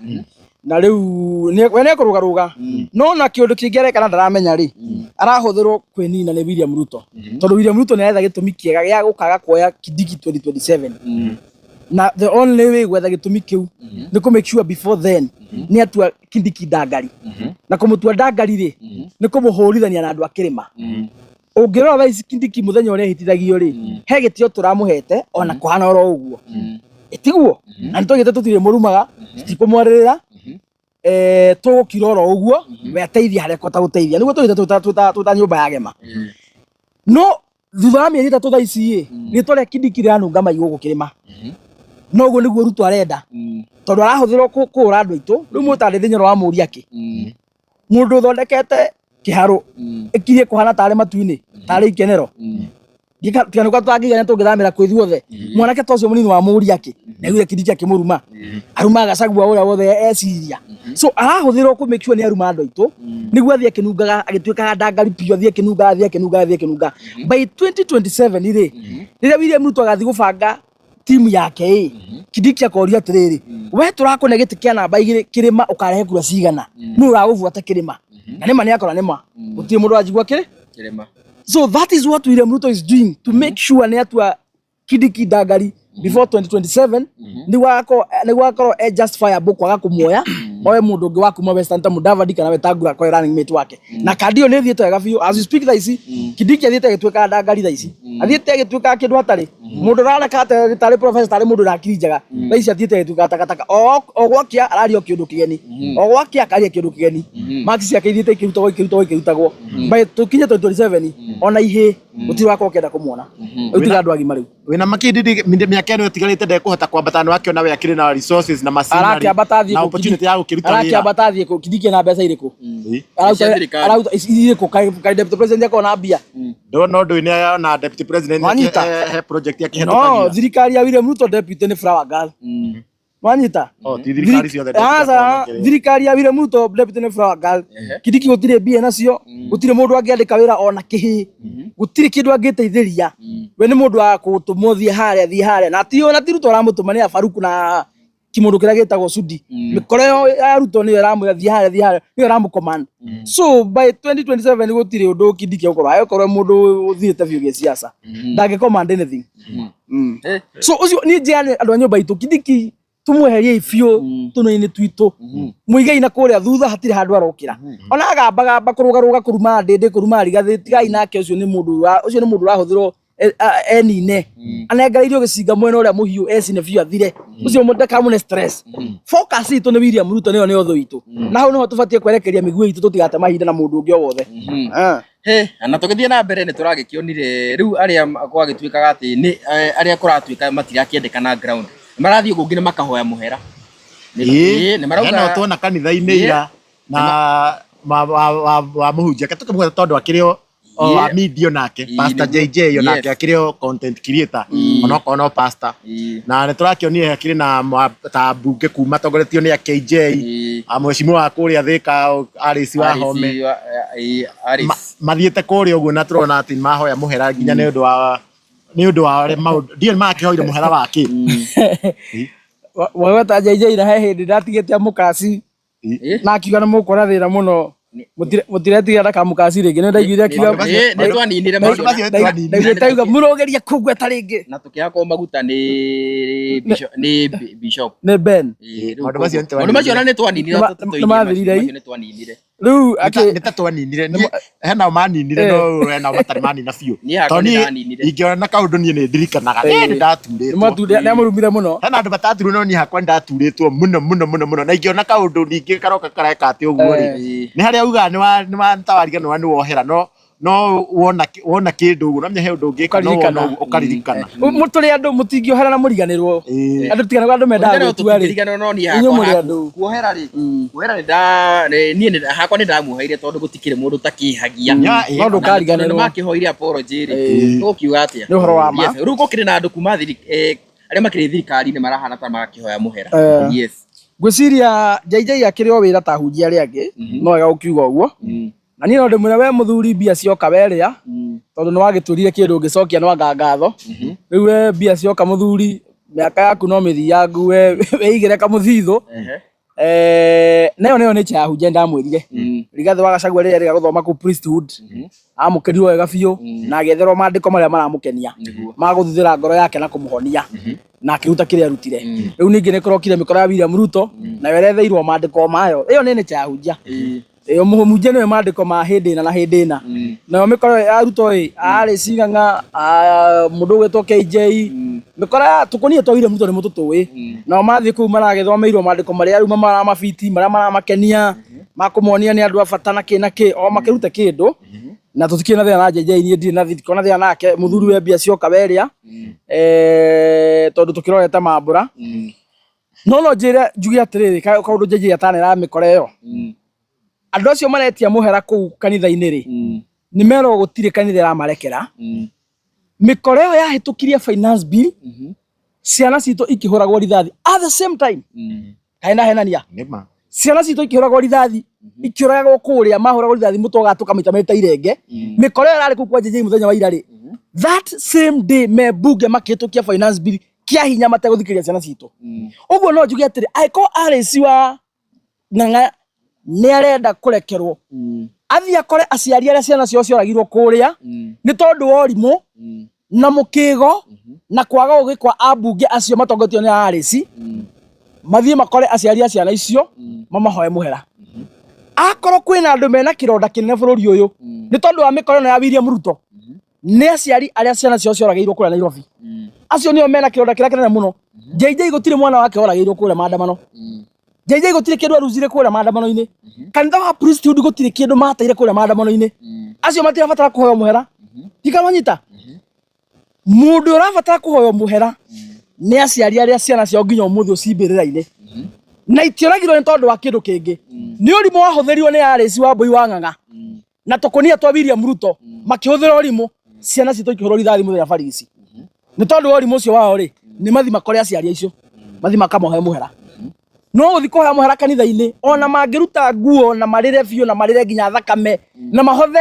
na rĩu we nĩekũrũgarũga, no na kĩũndũ kĩngĩ areka na ndaramenya rĩ, arahũthĩrwo kwĩnina nĩ William Ruto, tondũ William Ruto nĩ aretha gĩtũmi kĩega gĩa gũkaga kuoya Kindiki 2027, na the only way gwetha gĩtũmi kĩu nĩ kũ make sure before then nĩ atua Kindiki ndangari, na kũmũtua ndangari rĩ, nĩ kũmũhũrithania na andũ a kĩrĩma. Ũngĩrora thaa ici Kindiki mũthenya ũrĩa ehĩtithagio rĩ, he gĩtĩo tũramũhete ona kũhana oro ũguo, ĩtiguo na nĩ twaigĩte tũtirĩ mũrumaga, tũtikũmwarĩrĩra, tũgũkira oro ũguo, we ateithia harĩa ekũhota gũteithia, nĩguo tũgĩte twĩta nyũmba ya gema. No thutha wa mĩeri 3 thaa ici ĩ, rĩtwa rĩa Kindiki rĩranunga mai gũkũ kĩrĩma. No ũguo nĩguo Ruto arenda, tondũ arahũthĩrwo kũũra andũ aitũ. Rĩu mũtandĩ Thinyoro wa mũria kĩ mũndũ ũthondekete kĩharũ ĩkirie kũhana tarĩ matu-inĩ, tarĩ ikenero, tiganuka tũtangĩigana tũngĩthamĩra kwĩ ithuothe. Mwanake ta ũcio mũnini wa mũria kĩ naiguire Kindiki akĩmũruma, arumaga Gachagua ũrĩa wothe eciria. So arahũthĩrwo kũ make sure nĩ aruma andũ aitũ, nĩguo athiĩ akĩnungaga, agĩtuĩkaga ndangari biũ, athiĩ akĩnungaga, athiĩ akĩnungaga, athiĩ akĩnungaga. By 2027 rĩ, rĩrĩa William Ruto agathiĩ gũbanga timu yake ĩ, Kindiki akoria atĩrĩrĩ, we tũrakũne gĩtĩ kĩa namba 2 kĩrĩma, ũkarehe kura cigana? Nũ ũragũbuata kĩrĩma? Na nĩma nĩ akora nĩma gũtirĩ mũndũ wanjigua kĩrĩ Kĩrĩma. So that is what William Ruto is doing to make sure nĩ atua Kindiki ndangari before 2027, nĩguo agakorwo e justifiable kwaga kũmuoya, oe mũndũ ũngĩ wa kuma Western ta Mudavadi kana Wetangula akorwo running mate wake. Na kandi ĩyo nĩ ĩthiĩte wega biũ. As we speak thaa ici, Kindiki athiĩte agĩtuĩkaga ndangari. Thaa ici athiĩte agĩtuĩkaga kĩndũ hatarĩ. Mũndũ ũroneka tarĩ professor, tarĩ mũndũ ũrĩ akiri njega, thaa ici athiĩte agĩtuĩkaga takataka. O gwakia araria o kĩũndũ kĩgeni, o gwakia akaria kĩũndũ kĩgeni. Marks ciake ithiĩte ikĩrutagwo, ikĩrutagwo, ikĩrutagwo. By tũkinye 2027, ona ihĩ gũtirĩ wakorwo ũkĩenda kũmuona. Rĩu tiga andũ agima rĩu. Wĩna makindi mĩaka ĩno ĩtigarĩte ndekũhota kwambata, nĩ wakĩona we akĩrĩ na resources na machinery Arakĩambata athiĩ na kũ? opportunity ya gũkĩruta wĩra. Arakĩambata athiĩ kũ? Kindiki na mbeca irĩkũ? Cia thirikari. Arauta irĩkũ? Kaĩ deputy president akorwo na mbia? Ndona ũndũ nĩ ona deputy president Wanyita? he project No akĩhetũkagia. Thirikari ya William Ruto, deputy nĩ flower girl, wanyita? Oh, ti thirikari ciothe deputy Aca, akoragwo akĩrĩa. Thirikari ya William Ruto, deputy nĩ flower girl. Kindiki gũtirĩ mbia nacio, gũtirĩ mũndũ angĩandĩka wĩra ona kĩhĩ, gũtirĩ kĩndũ angĩteithĩria. We nĩ mũndũ wa gũtũmwo, thiĩ harĩa, thiĩ harĩa, na ti ona ti Ruto aramũtũma, nĩ Abaruku na kĩmũndũ kĩrĩa gĩtagwo Sudi. Mĩkora ĩyo ya Ruto nĩyo ĩramwĩra thiĩ harĩa, thiĩ harĩa, nĩyo ĩramũcommand. So by 2027 gũtirĩ ũndũ Kindiki egũkorwo agĩkorwo mũndũ ũthiĩte biũ gĩciaca, ndangĩ command anything. So ũcio niĩ njĩra andũ a nyũmba itũ, Kindiki tũmweherie biũ tũnua-inĩ twitũ, mũigei na kũrĩa thutha, hatirĩ handũ arokĩra. Ona agambagamba kũrũgarũga, kũruma ndĩndĩ, kũruma Rigathĩ, tigai nake. Ũcio nĩ mũndũ ũcio nĩ mũndũ ũrahũthĩrwo enine, anengereirio gĩcinga mwena ũrĩa mũhiũ, ecine biũ athire. Ũcio mũndũ ndakamũne stress. Focus itũ nĩ William Ruto, nĩyo nĩyo thũ itũ, na hau nĩho tũbatiĩ kwerekeria mĩguĩ itũ, tũtigate mahinda na mũndũ ũngĩ o wothe. He, na tũgĩthiĩ na mbere nĩ tũragĩkĩonire rĩu arĩa gwagĩtuĩkaga atĩ nĩ arĩa kũratuĩka matirakĩendekana ground, marathiĩ kũngĩ na makahoya mũhera. Ĩĩ, Nĩ marauga hena tuona kanitha-inĩ ira na wa mũhunjia tũkĩmweta tondũ akĩrĩ o wa media nake, Pastor JJ, onake akĩrĩ o content creator, onokorwo no pastor. Na nĩ tũrakĩonire akĩrĩ na ta mbunge kuma tongoretio nĩ KJ, a mheshimiwa wa kũrĩa Thika, Alice Wahome. Mathiĩte kũrĩa ũguo na tũrona atĩ mahoya mũhera nginya nĩ ũndũ wa ũrĩa maũndũ ndiũĩ makĩhoire mũhera wa kĩ. Wagweta JJ, na he hĩndĩ ndatigĩte amũkaci na akiuga nĩ mũkuona thĩna mũno, mũtiretigira ndakamũkaci rĩngĩ. Nĩ ndaiguire akiuga Nĩ twaninire Maũndũ macio. Macio nĩ twaninire. Ndaiguĩte auga mũrogeria kũngweta rĩngĩ. Na tũkĩhakwo maguta nĩ bishop, nĩ bishop. Nĩ Ben. Rĩu Maũndũ macio nĩ maũndũ macio ona nĩ twaninire. Nĩ mathirire i. Macio nĩ twaninire. Rĩu akĩ Nĩ ta twaninire. Niĩ hena o maninire, no hena o matarĩ manina biũ. Niĩ hakwa Tondũ nĩ niĩ ndaninire. ingĩona kaũndũ niĩ nĩ ndirikanaga niĩ nĩ ndaturĩtwo. Nĩ amũrumire mũno. Hena andũ mataturwo, no niĩ hakwa nĩ ndaturĩtwo mũno mũno mũno mũno, na ingĩona kaũndũ ningĩ karoka kareka atĩ ũguo rĩ, nĩ harĩa ugaga nĩ wa nĩ wa tawariganĩrwo nĩ wohera no No wona wona kindu uguo namenya he undu ungika no wona Ũkaririkana. ũguo, ũkaririkana. Tũrĩ andũ mũtingĩohera na mũriganĩrwo. Ĩĩ. Andũ tigana andũ mendaga Kũriganĩrwo gwĩtua rĩ. tũtingĩriganĩrwo no niĩ Inyuĩ hakwa mũrĩ andũ. Kuohera rĩ, kuohera nĩ niĩ hakwa nĩ ndamuoheire tondũ gũtikĩrĩ mũndũ ũtakĩhagia. Ya, ĩĩ. No ndũkariganĩrwo. Nĩ makĩhoire apology rĩ, Ĩĩ. tũgũkiuga atĩa? Nĩ ũhoro wa ma. Yes, rĩu gũkĩrĩ na andũ kuma arĩa makĩrĩ thirikari-inĩ marahana ta marakĩhoya mũhera. Eh. Yes. Ngwĩciria JJ akĩrĩ o wĩra ta ahunjia arĩa angĩ, no wega gũkiuga ũguo. Na niĩ no ndĩmwĩre we mũthuri mbia cioka werĩa, tondũ nĩ wagĩtwĩrire kĩndũ ũngĩcokia no anga ngatho. Rĩu we mbia cioka mũthuri, mĩaka yaku no mĩthiangu we wĩigĩre kamũthithũ. Nayo nĩyo nature ya ahunjia ndamwĩrire. Rigathĩ wa Gachagua rĩrĩa erĩga gũthoma kũu priesthood, amũkĩrirwo wega biũ na agĩetherwo maandĩko marĩa maramũkenia ma gũthuthĩra ngoro yake na kũmũhonia na akĩruta kĩrĩa arutire. Rĩu ningĩ nĩ kũrokire mĩkora ya William Ruto nayo ĩretheirwo maandĩko mayo. Ĩyo nĩ nature ya ahunjia. Ĩyo mũhunjia nĩwe maandĩko ma hĩndĩ ĩna na hĩndĩ ĩna. Nayo mĩkora ya Ruto ĩ arĩ Cing'ang'a, mũndũ ũgwĩtwo KJ, mĩkora ya tũkũnia twa William Ruto nĩ mũtũtũĩ. Nao mathiĩ kũu maragĩthomeirwo maandĩko marĩa rĩu maramabiti, marĩa maramakenia, makũmonia nĩ andũ a bata na kĩ na kĩ, o makĩrute kĩndũ. Na tũtikĩrĩ na thĩna na JJ, niĩ ndirĩ na ndikoragwo na thĩna nake, mũthuri we mbia cioka werĩa, tondũ tũkĩrorete mambũra. No no njĩre njuge atĩrĩrĩ, kaũndũ JJ atanera mĩkora ĩyo. Andũ acio maretia mũhera kũu kanitha-inĩ rĩ, nĩ merwo gũtirĩ kanitha ĩramarekera. Mĩkora ĩyo yahĩtũkirie finance bill, ciana citũ ikĩhũragwo rithathi at the same time. Kaĩ ndahenania? Nĩma. Ciana citũ ikĩhũragwo rithathi, ikĩũragwo kũrĩa, mahũragwo rithathi mũtwe ũgatũka maita merĩ ta irenge. Mĩkora ĩyo ĩrarĩ kũu kwa JJ mũthenya wa ira rĩ, that same day me bunge makĩhĩtũkia finance bill kĩa hinya mategũthikĩrĩria ciana citũ. Ũguo no njuge atĩrĩ, angĩkorwo Alice wa Ng'ang'a nĩ arenda kũrekerwo, athiĩ akore aciari arĩa ciana ciao cioragirwo kũrĩa nĩ tondũ wa ũrimũ na mũkĩgo na kwaga ũgĩ kwa ambunge acio matongoretio nĩ Alice, mathiĩ makore aciari a ciana icio mamahoe mũhera. Akorwo kwĩna andũ mena kĩronda kĩnene bũrũri ũyũ nĩ tondũ wa mĩkora ĩno ya William Ruto, nĩ aciari arĩa ciana ciao cioragĩirwo kũrĩa Nairobi. Acio nĩo mena kĩronda kĩrĩa kĩnene mũno. JJ gũtirĩ mwana wake oragĩirwo kũrĩa maandamano. JJ gũtirĩ kĩndũ aruzire kũrĩa maandamano-inĩ. Kanitha wa priesthood gũtirĩ kĩndũ mateire kũrĩa maandamano-inĩ. Acio matirabatara kũhoywo mũhera. Tikamanyita. Mũndũ ũrabatara kũhoywo mũhera nĩ aciari arĩa ciana ciao nginya ũmũthĩ ũcimbĩrĩra-inĩ. Na itioragirwo nĩ tondũ wa kĩndũ kĩngĩ. Nĩ ũrimũ wahũthĩrirwo nĩ Alice Wambui wa Ng'ang'a na tũkũnia twa William Ruto makĩhũthĩra ũrimũ, ciana citũ ikĩhũrwo rithathi mũthenya barigici. Nĩ tondũ wa ũrimũ ũcio wao rĩ, nĩ mathi makore aciari acio, mathi makamohe mũhera. No gũthiĩ kũhoya mũhera kanitha-inĩ, ona mangĩruta nguo na marĩre biũ na marĩre nginya thakame na mahothe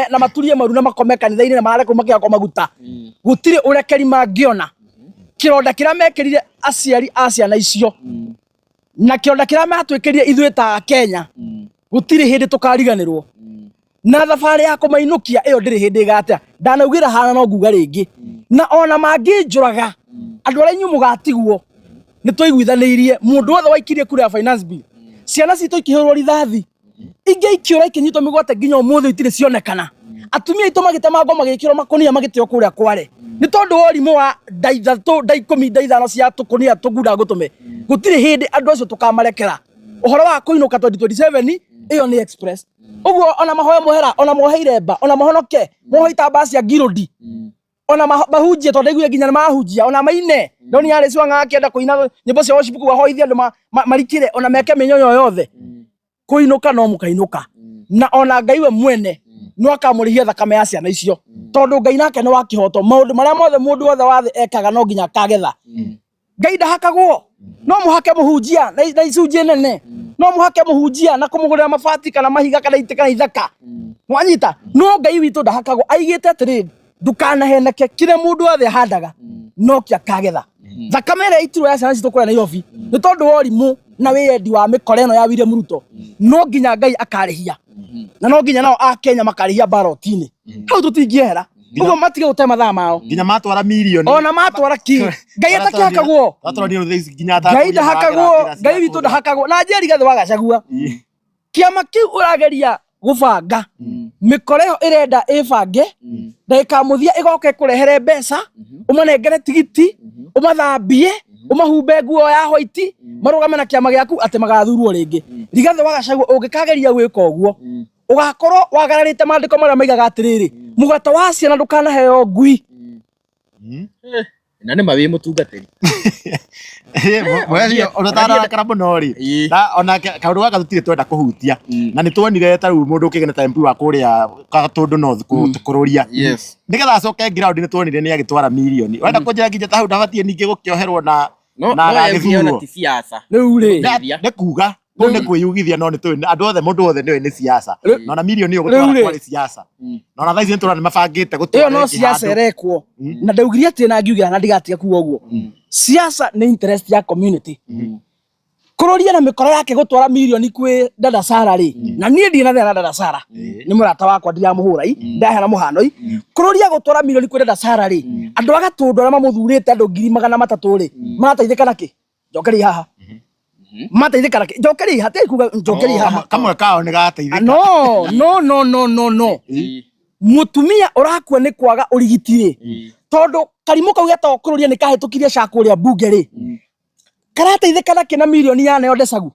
na maturie maru na makome kanitha-inĩ na marare kũu makĩhakwo maguta, gũtirĩ ũrekeri mangĩona. Kĩronda kĩrĩa mekĩrire aciari a ciana icio na kĩronda kĩrĩa matwĩkĩrire ithuĩ ta Kenya, gũtirĩ hĩndĩ tũkariganĩrwo. Na thabarĩ ya kũmainũkia ĩyo ndĩrĩ hĩndĩ ĩgatea. Ndanaugĩra hana no nguga rĩngĩ. Na ona mangĩnjũraga, andũ arĩa inyuĩ mũgatigwo, nĩ twaiguithanĩirie mũndũ wothe waikirie kura ya finance bill, ciana citũ ikĩhũrwo rithathi, ingĩ ikĩũra ikĩnyitwo mĩgwate nginya ũmũthĩ itirĩ cionekana. Atumia aitũ magĩtemangwo magĩkĩrwo makũnia magĩteo kũrĩa Kware nĩ tondũ wa ũrimũ wa nda ithatũ, nda ikũmi, nda ithano cia tũkũnia tũgunda ngũtũme. Gũtirĩ hĩndĩ andũ acio tũkamarekera. Ũhoro wa kũinũka 2027 ĩyo nĩ express. Ũguo ona mahoe mũhera, ona mohe iremba, ona mahonoke, mohe itambaya cia ngirũndi, ona mahunjie tondũ ndaiguire nginya nĩ mahunjia, ona maine. Ndoni Alice Wang'ang'a akĩenda kũina nyĩmbo cia worship kũu ahoithie andũ marikĩre, ona meke mĩnyonyo yothe. Kũinũka no mũkainũka. Na ona Ngai we mwene no akamũrĩhia thakame ya ciana icio. Tondũ Ngai nake nĩ wa kĩhoto. Maũndũ marĩa mothe mũndũ wothe wa thĩ ekaga no nginya akagetha. Ngai ndahakagwo. No mũhake mũhunjia na icunjĩ nene. No mũhake mũhunjia na kũmũgũrĩra mabati kana mahiga kana itĩ kana ithaka. Mwanyita? No Ngai witũ ndahakagwo. Aigĩte atĩrĩrĩ, ndũkanaheneke, kĩrĩa mũndũ wothe ahandaga no kĩo akagetha. Thakame ĩrĩa ĩitirwo ya ciana citũ kũrĩa Nairobi nĩ tondũ wa ũrimũ na wĩyendi wa mĩkora ĩno ya William Ruto, no nginya Ngai akarĩhia. Na no nginya nao a Kenya makarĩhia ballot-inĩ. Hau tũtingĩehera. Ũguo matige gũte mathaa mao. Nginya matwara milioni. Ona matwara ki. Ngai atakĩhakagwo. Matwara milioni thaa ici nginya Ngai ndahakagwo. Ngai witũ ndahakagwo. Na njĩra Rigathĩ wa Gachagua. Kĩama kĩu ũrageria gũbanga, mĩkora ĩyo ĩrenda ĩbange, ndagĩka mũthia ĩgoka ĩkũrehere mbeca, ũmanengere tigiti, ũmathambie, ũmahumbe nguo ya white, marũgame na kĩama gĩaku atĩ magathurwo rĩngĩ. Rigathĩ wa Gachagua ũngĩkageria gwĩka ũguo, Ũgakorwo wagararĩte maandĩko marĩa maigaga atĩrĩrĩ, mũgate wa ciana ndũkanaheo ngui. Na nĩ ma wĩ mũtungatĩri. Mwecio ũtararakara mũno rĩ, na ona kaũndũ gaka tũtirĩ twenda kũhutia, na nĩ tuonire ta rĩu mũndũ ũkĩgena ta MP wa kũrĩa Gatũndũ North kũrũria nĩgetha acoke ground, nĩ tuonire nĩ agĩtwara mirioni. Ũrenda kũnjĩra nginya ta hau ndabatiĩ ningĩ gũkĩoherwo na No na no MC ona agagĩthurwo? ti siasa. Rĩu rĩ, Nĩ kuga kũu nĩ kwĩyugithia, no nĩ tũĩ andũ othe, mũndũ wothe nĩ oĩ nĩ siasa, na ona mirioni ĩyo Rĩu gũtwara rĩ. kwarĩ siasa, na ona thaa ici nĩ tũrona nĩ mabangĩte ĩyo gũtwara no ĩngĩ siasa handũ. ĩrekwo, na ndaugire atĩ na ngiugĩra na ndigatiga kuga ũguo, siasa nĩ interest ya community. Kũrũria na mĩkora yake gũtwara mirioni kwĩ dada Sara rĩ, na niĩ ndirĩ na thĩna na dada Sara, nĩ mũrata wakwa, ndiramũhũra i ndaheana mũhano i. Kũrũria gũtwara mirioni kwĩ dada Sara rĩ, andũ a Gatũndũ arĩa mamũthurĩte, andũ 300,000 rĩ, marateithĩka nakĩ? Njokeria haha, marateithĩka nakĩ? Njokeria haha, tigai kuga njokeria haha. Kamwe kao nĩ gateithĩka. No, no, no, no, no, no. Mutumia ũrakua nĩ kwaga ũrigiti rĩ, tondũ karimũ kau getagwo kũrũria nĩ kahĩtũkirie ca kũrĩa mbunge rĩ, karateithĩka nakĩ na mirioni yaneo Ndecagu?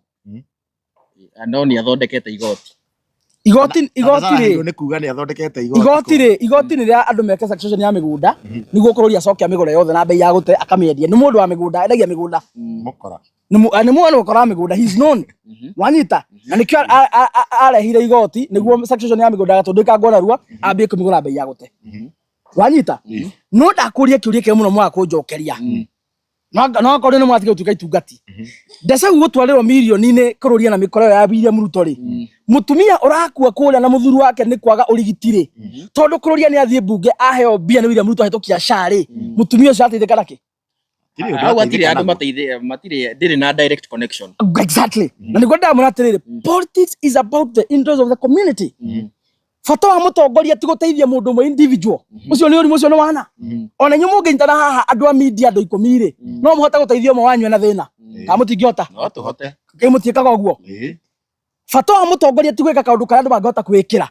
No nĩ athondekete igoti. Igoti, igoti rĩ, Nĩ kuga nĩ athondekete igoti. Igoti rĩ, igoti nĩ rĩa andũ meke succession ya mĩgũnda nĩguo kũrũria acoke amĩgũre yothe na bei ya gũte akamĩendia. Nĩ mũndũ wa mĩgũnda, endagia mĩgũnda. Mũkora. Nĩ mũndũ ũkora mĩgũnda, he is known, wanyita, na nĩkĩo arehire igoti nĩguo succession ya mĩgũnda Gatũndũ ĩkangwo narua, ambie kũmĩgũra bei ya gũte, wanyita. No ndakũria kĩũria kĩmwe mũno mwaga kũnjokeria, no akorwo nĩ mwatiga gũtuĩka itungati. Ndecagu gũtwarĩrwo mirioni-inĩ kũrũria na mĩkora ĩyo ya William Ruto rĩ, mũtumia ũrakua kũrĩa na mũthuri wake nĩ kwaga ũrigiti rĩ, tondũ kũrũria nĩ athiĩ mbunge aheo mbia nĩ William Ruto ahĩtũkia SHA rĩ, mũtumia ũcio ateithĩka nakĩ? Hatirĩ ũndũ Hau hatirĩ ateithĩka andũ naguo. mateithĩ matirĩ ndĩrĩ na direct connection. Exactly, na nĩguo ndamwĩra atĩrĩrĩ, politics is about the interest of the community. Bata wa mũtongoria ti gũteithia mũndũ ũmwe individual, ũcio nĩ ũrimũ, ũcio nĩ wana. Ona inyuĩ mũngĩnyitana haha andũ a media, andũ 10 rĩ, no mũhote gũteithia ũmwe wanyu ena thĩna kana mũtingĩhota? No tũhote. Ĩ mũtiĩkaga ũguo? Bata wa mũtongoria ti gwĩka kaũndũ karĩa andũ mangĩhota kwĩĩkĩra.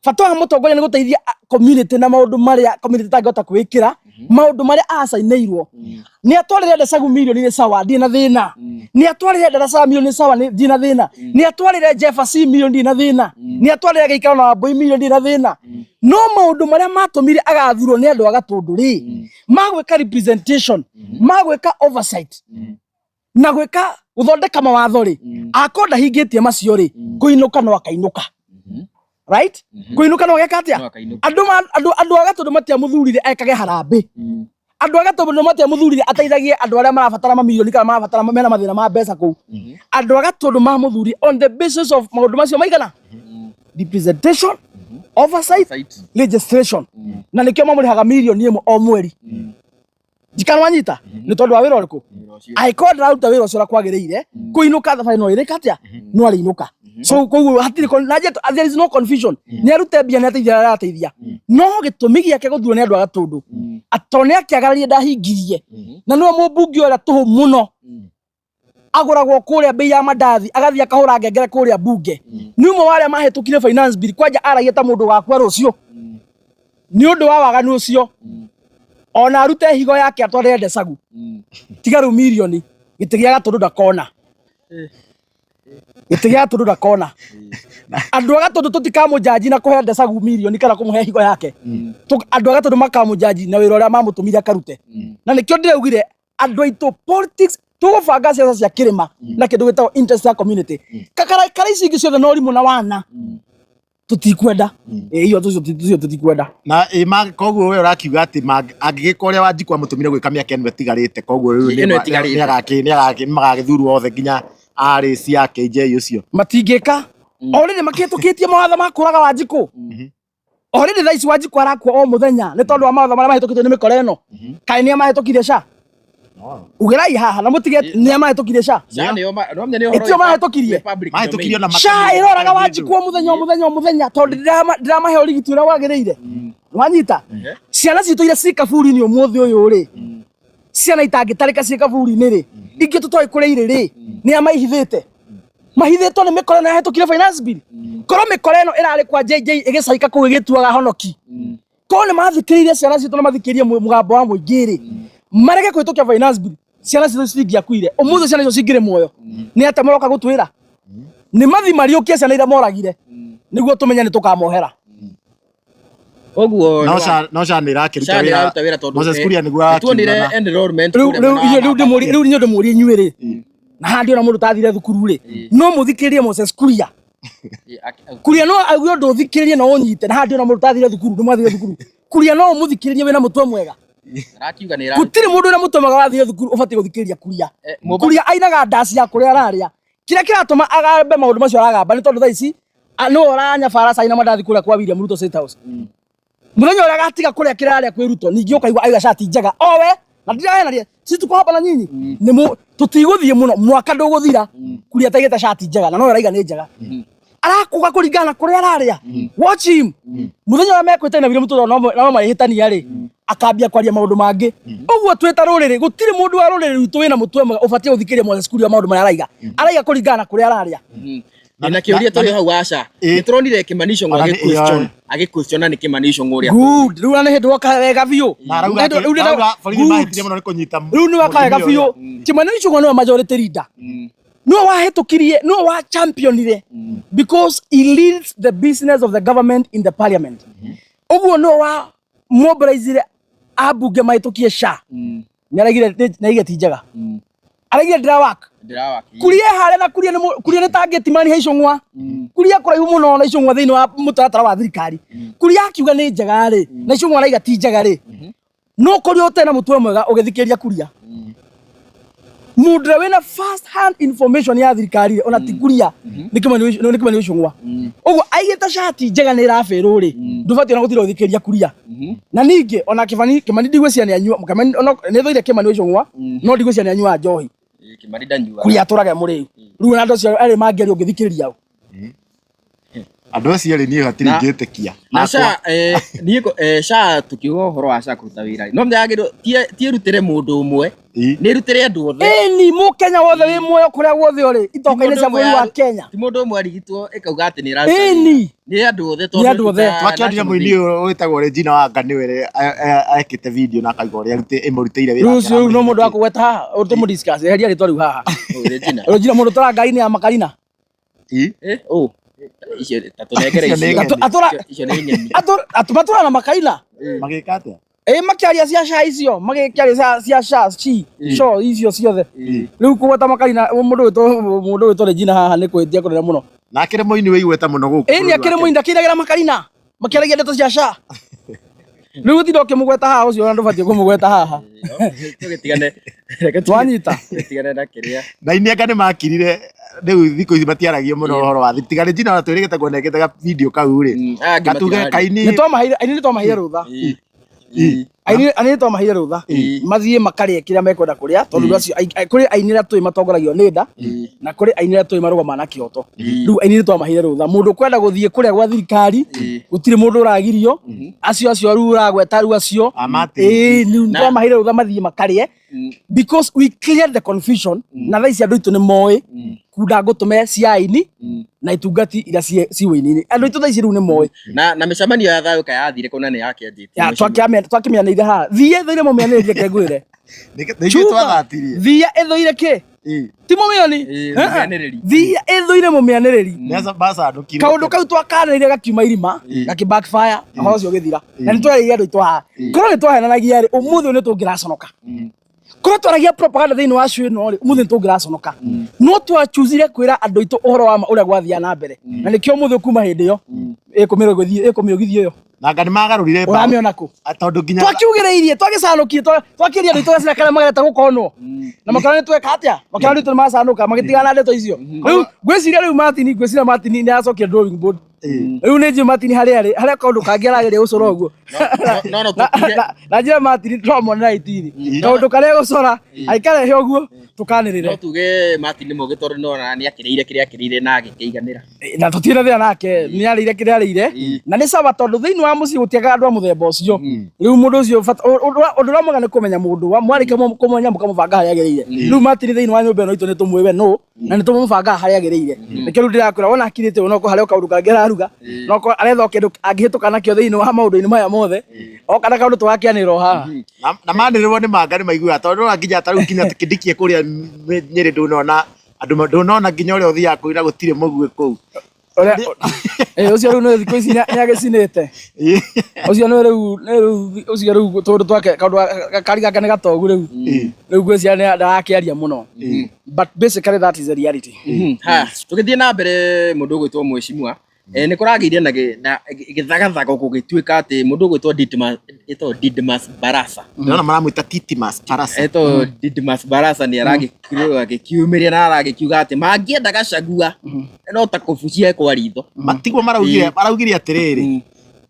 Bata wa mũtongoria nĩ gũteithia community na maũndũ marĩa community ĩtangĩhota kwĩĩkĩra, maũndũ marĩa acainĩirwo. Nĩ atwarĩre Ndecagu mirioni nĩ sawa, ndirĩ na thĩna. Nĩ atwarĩre Darasa mirioni nĩ sawa, ndirĩ na thĩna. Nĩ atwarĩre Jefferson mirioni, ndirĩ na thĩna. Nĩ atwarĩre Gĩikaro na Wambui mirioni, ndirĩ na thĩna. No maũndũ marĩa matũmire agathurwo nĩ andũ a Gatũndũ rĩ, magwĩka representation, magwĩka oversight na gwĩka gũthondeka mawatho rĩ, akorwo ndahingĩtie macio rĩ, kũinũka no akainũka, right? Kũinũka no ageka atĩa? No akainũka. Andũ a Gatũndũ matiamũthurire ekage harambĩ. Andũ a Gatũndũ matiamũthurire ateithagie andũ arĩa marabatara mamirioni kana marabatara mena mathĩna ma mbeca kũu. Andũ a Gatũndũ mamũthurire on the basis of maũndũ macio maigana: representation, oversight, Oversight. legislation. Na nĩkĩo mamũrĩhaga mirioni 1 o mweri. Njikana wanyita nĩ tondũ wa wĩra ũrĩkũ? Angĩkorwo ndĩraruta wĩra ũcio ũrĩa kwagĩrĩire, kũinũka thabarĩ no ĩrĩka atĩa? No arĩinũka. So koguo hatirĩ na there is no confusion. Nĩ arute mbia, nĩ ateithia arĩa arateithia, no gĩtũmi gĩake gũthurwo nĩ andũ a Gatũndũ atondũ nĩ akĩagararie ndahingirie, na nĩwe mũmbunge ũrĩa tũhũ mũno agũragwo kũrĩa bei ya mandathi, agathiĩ akahũra ngengere kũrĩa mbunge. Nĩ ũmwe wa arĩa mahĩtũkire finance bill, kwanja aragia ta mũndũ wakua rũciũ nĩ ũndũ wa waganu ũcio. Ona arute higo yake atwarĩre Ndecagu, tiga rĩu mirioni, gĩtĩ gĩa Gatũndũ ndakona, gĩtĩ gĩa Gatũndũ ndakona. Andũ a Gatũndũ tũtikamũjanji na kũhe Ndecagu mirioni kana kũmũhe higo yake. Andũ a Gatũndũ makamũjanji na wĩra ũrĩa mamũtũmire akarute, na nĩkĩo ndĩraugire andũ aitũ, politics tũgũbanga ciaca cia kĩrĩma na kĩndũ gĩtagwo interest ya community. Kakara kara ici ingĩ ciothe no ũrimũ na wana, tũtikwenda. Ĩ iyo tũcio tũtikwenda. Na ĩ koguo we ũrakiuga atĩ angĩgĩka ũrĩa Wanjikũ amũtũmire gwĩka mĩaka ĩno ĩtigarĩte, koguo rĩu Ĩno ĩtigarĩte. Nĩ magagĩthurwo othe nginya RAC ya KJ ũcio? Matingĩka. Already makĩtũkĩtie mawatho ma kũraga Wanjikũ. Already thaa ici Wanjikũ arakua o mũthenya nĩ tondũ wa mawatho marĩa mahĩtũkĩtio nĩ mĩkora ĩno. Kaĩ nĩa mahĩtũkirie SHA? Ugĩrai haha na mũtige, nĩa mahĩtũkirie SHA? SHA nĩyo no menya nĩ ũhoro Ĩtio mahĩtũkirie. wĩ public Mahĩtũkirie domain. ona SHA makamenya ĩroraga kĩndũ. Wanjikũ o mũthenya o mũthenya o mũthenya tondũ ndĩramahe ũrigiti ũrĩa wagĩrĩire, wanyita? Ciana citũ iria ciĩ kaburi-inĩ ũmũthĩ ũyũ rĩ, ciana itangĩtarĩka ciĩ kaburi-inĩ rĩ, ingĩ tũtoĩ kũrĩa irĩ rĩ, nĩ a maihithĩte? Mahithĩtwo nĩ mĩkora ĩno yahĩtũkire finance bill. Korwo mĩkora ĩno ĩrarĩ kwa JJ ĩgĩcaika kũu ĩgĩtuaga honoki, korwo nĩ mathikĩrĩirie ciana citũ na mathikĩrĩrie mũgambo wa mũingĩ rĩ, marege kũhĩtũkia finance bill, ciana citũ citingĩakuire ũmũthĩ, ciana icio cingĩrĩ muoyo. Nĩ atĩa maroka gũtwĩra? Nĩ mathi mariũkie ciana iria moragire. Nĩguo tũmenye nĩ tũkamohera. Koguo No SHA, no SHA nĩ ĩrakĩruta SHA nĩ wĩra. ĩraruta wĩra tondũ Moses Kuria nĩguo nĩtuonire akiuga na- enrollment Rĩu kũrĩa rĩu mwena wa inyuĩ rĩu ndĩmũrie, rĩu inyuĩ ndĩmũrie inyuĩ rĩ, na haha ndiona mũndũ ũtathire thukuru rĩ, no mũthikĩrĩrie Moses Kuria. Kuria no auge ũndũ ũthikĩrĩrie na ũnyite, na haha ndiona mũndũ ũtathire thukuru, nĩ mwathire thukuru. Kuria no ũmũthikĩrĩrie wĩna mũtwe mwega. Arakiuga nĩ ĩraruta. Gũtirĩ mũndũ wĩna mũtwe mwega wathire thukuru ũbatiĩ gũthikĩrĩria Kuria. Kuria ainaga ndaci ya kũrĩa ararĩa. Kĩrĩa kĩratũma agambe maũndũ macio aragamba nĩ tondũ thaa ici nĩwe ũranyabara cai na mandathi kũrĩa kwa William Ruto State House. Mũthenya ũrĩa agatiga kũrĩa kĩrĩa ararĩa kwĩ Ruto, ningĩ ũkaigua aiga cati njega owe na ndirahenaria sisi tuko hapa na nyinyi nĩ mũ tũtigũthiĩ mũno mwaka ndũgũthira Kuria ataigĩte cati njega na no araiga nĩ njega. Arakuga kũringana na kũrĩa ararĩa. Watch him. Mũthenya ũrĩa mekwĩtania na William Ruto no no marĩhĩtania rĩ, akambia kwaria maũndũ mangĩ. Ũguo twĩ ta rũrĩrĩ gũtirĩ mũndũ wa rũrĩrĩ rwitũ wĩna mũtwe mwega ũbatiĩ gũthikĩrĩria Moses Kuria maũndũ marĩa araiga. Araiga kũringana na kũrĩa ararĩa. Na kĩũria tũrĩ hau aca nĩ tũronire Kĩmani Ichung'wa Ona nĩ- agĩ-question agĩ-questiona nĩ Kĩmani Ichung'wa ũrĩa. Good. Rĩu na nĩ hĩndĩ woka wega biũ. Na arauga Rĩu atĩ- nĩ- arauga borithi Good. mahĩtirie mũno nĩ kũnyita Rĩu nĩ woka wega mũtumia biũ. ũrĩa. Kĩmani Ichung'wa nĩwe majority leader. Nĩwe wahĩtũkirie, nĩwe wa championire because he leads the business of the government in the parliament. Ũguo nĩwe wa mobilizire ambunge mahĩtũkie SHA. Nĩaraigire nĩaraigire ti njega. Araigire ndĩra work. Ndĩrawaki. Kuria harĩa na Kuria nĩ Kuria nĩ ta gĩtimani he Ichung'wa. Kuria kũraihu mũno na Ichung'wa thĩinĩ wa mũtaratara wa thirikari. Kuria akiuga nĩ njega rĩ, na Ichung'wa araiga ti njega rĩ. No kũrĩa ũtarĩ na mũtwe mwega ũgĩthikĩrĩria Kuria. Mũndũ ũrĩa wĩna first hand information ya thirikari rĩ, ona ti Kuria, nĩ Kĩmani nĩ Kĩmani Ichung'wa. Ũguo aigĩte cati njega nĩ ĩrabĩrwo rĩ, ndũbatiĩ ona gũtinda ũgĩthikĩrĩria Kuria. Na ningĩ ona Kĩmani Kĩmani ndigwĩciria nĩ anyua, Kĩmani ona nĩ thũire Kĩmani Ichung'wa, no ndigwĩciria nĩ anyuaga njohi. Kĩmani ndanyuaga. Kuria atũraga mũrĩu. Rĩu ona andũ acio erĩ mangĩaria ũngĩthikĩrĩria ũ? Andũ acio erĩ niĩ hatirĩ ingĩtĩkia. Na SHA niĩ SHA tukiuga ũhoro wa SHA kũruta wĩra no yagĩrĩirwo ti ĩrutĩre mũndũ ũmwe, nĩ ĩrutĩre andũ othe. Ĩni mũkenya wothe wĩ muoyo kũrĩa guothe ũrĩ itoka-inĩ cia bũrũri wa Kenya. Ti mũndũ ũmwe arigitwo ĩkauga atĩ nĩ ĩraruta wĩra. Ĩni. Nĩ andũ othe Nĩ andũ othe. Twakĩonire mũini ũyũ wĩtagwo Regina Wanga nĩwe ekĩte video na akauga ũrĩa ĩmũrutĩire wĩra. Rĩu ũcio rĩu no mũndũ wa kũgweta haha tũmũ discuss eheria rĩtwa rĩu haha. Regina. Regina mũndũ tũra ngai-inĩ ya Makarina. Ũ. Icio ta tũnengere Icio nĩ icio. ng'eni. Atũra Icio nĩ ng'eni. atũra na Makarina. Magĩka atĩa? Ĩ makĩaria cia SHA icio, magĩkĩaria cia SHA ci SHA icio ciothe. Rĩu kũgweta Makarina mũndũ wĩtwo mũndũ wĩtwo Regina haha nĩ kwĩhĩtia kũnene mũno. Na akĩrĩ mũini wĩ igweta mũno gũkũ. Ĩni akĩrĩ mũini ndakĩinagĩra Makarina makĩaragia ndeto cia SHA. Rĩu gũtinda ũkĩmũgweta haha ũcio ona ndũbatiĩ kũmũgweta haha. Tũgĩtigane. Reke Twanyita. tũgĩtigane na kĩrĩa. Na aini anga nĩ makirire rĩu thikũ ici matiaragia mũno ũhoro wa tiga Regina ona twĩrĩgĩte kuona ekĩte ga video kau rĩ. Aya angĩ Gatuge matiraria. kaini Nĩ twamaheire aini nĩ twamaheire rũtha. Aini aini nĩ twamaheire rũtha. Mathiĩ makarĩe kĩrĩa mekwenda kũrĩa tondũ acio kũrĩ aini arĩa tũĩ matongoragio nĩ nda na kũrĩ aini arĩa tũĩ marũgamaga na kĩhoto. Rĩu aini nĩ twamaheire rũtha. Mũndũ ũkwenda gũthiĩ kũrĩa gwa thirikari gũtirĩ mũndũ ũragirio. Acio acio rĩu ũragweta rĩu acio. Amati. Ĩĩ nĩ twamaheire rũtha mathiĩ makarĩe because we cleared the confusion na thaa ici andũ aitũ nĩ moĩ kunda ngũtũme cia aini na itungati iria ci wĩini-inĩ. Andũ aitũ thaa ici rĩu nĩ moĩ. Na mĩcemanio ya thayũ kayathire kũna nĩ yakĩanjĩtie. Ya, twakĩmĩanĩire haha. Thiĩ ĩthũire mũmĩanĩrĩrie reke ngwĩre. Nĩ ithuĩ twathatirie. Thiĩ ĩthũire kĩ? Ti mũmĩoni? Mũmĩanĩrĩri. Thiĩ ĩthũire mũmĩanĩrĩri. Nĩ macandũkire. Kaũndũ kau twakanĩrĩire gakiuma irima, gakĩ backfire, ũhoro ũcio ũgĩthira. Na nĩ twarĩire andũ aitũ haha. Korwo nĩ twahenanagia rĩ, ũmũthĩ ũyũ nĩ tũngĩraconoka. Korwo twaragia propaganda thĩinĩ wa show ĩno rĩ, ũmũthĩ nĩ tũngĩraconoka. No twachuzire kwĩra andũ aitũ ũhoro wa ma ũrĩa gwathiaga na mbere. Na nĩkĩo ũmũthĩ kuma hĩndĩ ĩyo, ĩkũmĩũgithio ĩyo. Na anga nĩ magarũrire mbaũ. Ũramĩona kũ? Tondũ nginya Twakiugĩrĩirie, twagĩcanũkie, twakĩria andũ aitũ gacĩra karĩa magerete gũkonwo. Na makĩona nĩ tweka atĩa? Makĩona andũ aitũ nĩ macanũka, magĩtigana na ndeto icio. Rĩu ngwĩciria rĩu Martin, ngwĩciria Martin nĩ aracokia drawing board. Rĩu nĩ njũĩ Martin harĩa arĩ, harĩa kaũndũ kangĩ arageria gũcora ũguo. No no tũtige. Na njĩra Martin tũramuonera itiri. Kaũndũ karĩa egũcora, aikarehe ũguo, tũkanĩrĩre. No tuge Martin nĩ mũgĩ tondũ nĩwona nĩ akĩrĩire kĩrĩa akĩrĩire na agĩkĩiganĩra. Na tũtirĩ na thĩna nake, nĩ arĩire kĩrĩa arĩire. Na nĩ sawa tondũ thĩinĩ wa mũciĩ gũtiagaga andũ a mũthemba ũcio. Rĩu mũndũ ũcio ũndũ ũrĩa mwega nĩ kũmenya mũndũ, mwarĩkia kũmenya mũkamũbanga harĩa agĩrĩire. Rĩu Martin thĩinĩ wa nyũmba ĩno itũ nĩ tũmũĩ we nũ, na nĩ tũmũbangaga harĩa agĩrĩire. Nĩkĩo rĩu ndĩrakwĩra wona akirĩte ũguo no harĩ o kaũndũ kangĩ araruga, no aretha o kĩndũ angĩhĩtũka nakĩo thĩinĩ wa maũndũ-inĩ maya mothe, oka na kaũndũ tũgakĩanĩrĩra o haha. Na manĩrĩrwo nĩ manga nĩ maiguaga tondũ nĩwona nginya ta rĩu nginya kĩndikie kũrĩa Nyĩrĩ ndũnona andũ ndũnona nginya ũrĩa ũthiaga kũina gũtirĩ mũguĩ kũu. Ũrĩa ũcio rĩu nĩ thikũ ici nĩ agĩcinĩte. Ũcio nĩ rĩu nĩ rĩu ũcio rĩu tũndũ twake kaũndũ gakari gake nĩ gatogu rĩu. Rĩu ngwĩciria nĩ ndarakĩaria mũno. But basically that is the reality. Ha, tũgĩthiĩ na mbere mũndũ ũgwĩtwo mheshimiwa, nĩ kũragĩire na gĩthagathago gũgĩtuĩka atĩ mũndũ ũgwĩtwo Didmas, ĩtagwo Didmas Barasa. Ndĩrona maramwĩta Titimas Barasa. Etwo Didmas Barasa nĩ aragĩkiuga agĩkiumĩria na aragĩkiuga atĩ mangĩenda Gachagua no ta kũbucia kwa ritho. Matiguo maraugire, maraugire atĩrĩrĩ,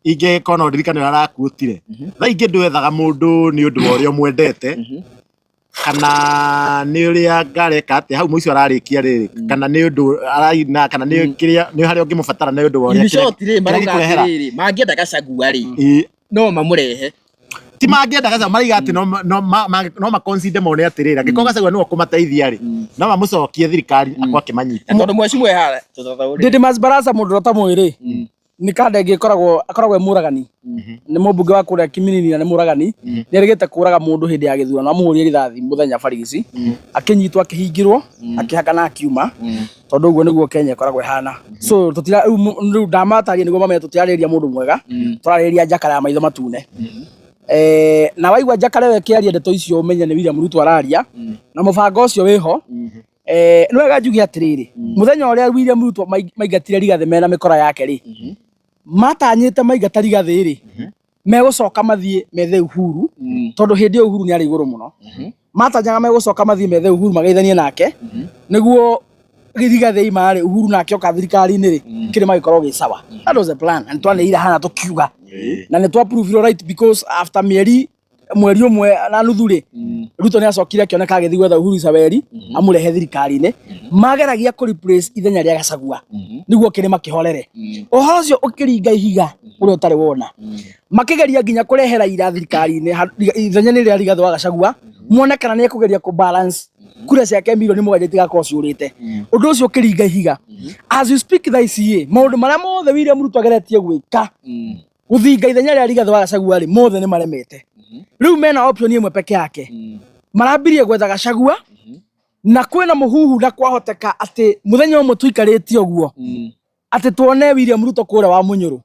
ingĩkorwo no ndirikane ũrĩa arakuũtire, thaa ingĩ ndwethaga mũndũ nĩ ũndũ wa ũrĩa ũmwendete kana nĩ ũrĩa ngareka atĩa hau mũico ararĩkia rĩrĩ, kana nĩ ũndũ araina, kana nĩ kĩrĩa nĩ harĩa ũngĩmũbatara nĩ ũndũ wa ũrĩa In short rĩ, kĩrĩa marauga gĩkũrehera. atĩrĩrĩ, mangĩenda Gachagua rĩ, no mamũrehe. Ti mangĩenda Gachagua, maraiga atĩ no maconsider mone atĩrĩrĩ, angĩkorwo Gachagua nĩwe ũkũmateithia rĩ, no mamũcokie thirikari akorwo akĩmanyita. Tondũ mheshimiwa haha tũtathaũrĩre. Didmas Barasa mũndũ ũrĩa ũtamũĩ rĩ, nĩ kanda ĩngĩ ĩkoragwo akoragwo e mũragani. Nĩ mũmbunge wa kũrĩa Kiminini na nĩ mũragani. Nĩ erĩgĩte kũraga mũndũ hĩndĩ ya gĩthurano, amũhũrire rithathi mũthenya barigici, akĩnyitwo akĩhingĩrwo, akĩhaka na akiuma. Tondũ ũguo nĩguo Kenya ĩkoragwo ĩhana. So tũtira rĩu ndamataria nĩguo mamenye tũtirarĩrĩria mũndũ mwega, tũrarĩrĩria njakara ya maitho matune. Na waigua njakara ĩyo ĩkĩaria ndeto icio ũmenye nĩ William Ruto araria, na mũbango ũcio wĩho. Nĩ wega njuge atĩrĩrĩ, mũthenya ũrĩa William Ruto maingatire Rigathĩ mena mĩkora yake rĩ, matanyĩte maingata Rigathĩ rĩ, megũcoka mathiĩ methe Uhuru, tondũ hĩndĩ ĩyo Uhuru nĩ arĩ igũrũ mũno. Matanyaga megũcoka mathiĩ methe Uhuru mageithanie nake, nĩguo Rigathĩ ima rĩ, Uhuru nake oka thirikari-inĩ rĩ, kĩrĩma gĩkorwo gĩ sawa. That was the plan, na nĩtwanĩrĩire hana tũkiuga. Na nĩ twa prove right because after mĩeri mweri ũmwe na nuthu rĩ, Ruto nĩ acokire akĩoneka agĩthiĩ gwetha Uhuru Saweri amũrehe thirikari-inĩ. Mageragia kũ replace ithenya rĩa Gachagua nĩguo kĩrĩma kĩhorere. Ũhoro ũcio ũkĩringa ihiga ũrĩa ũtarĩ wona. Makĩgeria nginya kũrehe Raila thirikari-inĩ, ithenya nĩ rĩa Rigathĩ wa Gachagua, mone kana nĩ ekũgeria kũ balance kura ciake milioni 7 itigakorwo ciũrĩte. Ũndũ ũcio ũkĩringa ihiga. As you speak thaa ici ĩ, maũndũ marĩa mothe William Ruto ageretie gwĩka gũthinga ithenya rĩa Rigathĩ wa Gachagua rĩ, mothe nĩ maremete. Rĩu mena option ĩmwe peke yake. Marambirie gwetha Gachagua, na kwĩna mũhuhu na kwahoteka atĩ mũthenya ũmwe tũikarĩte ũguo, atĩ tuone William Ruto kũrĩa wa Mũnyũrũ.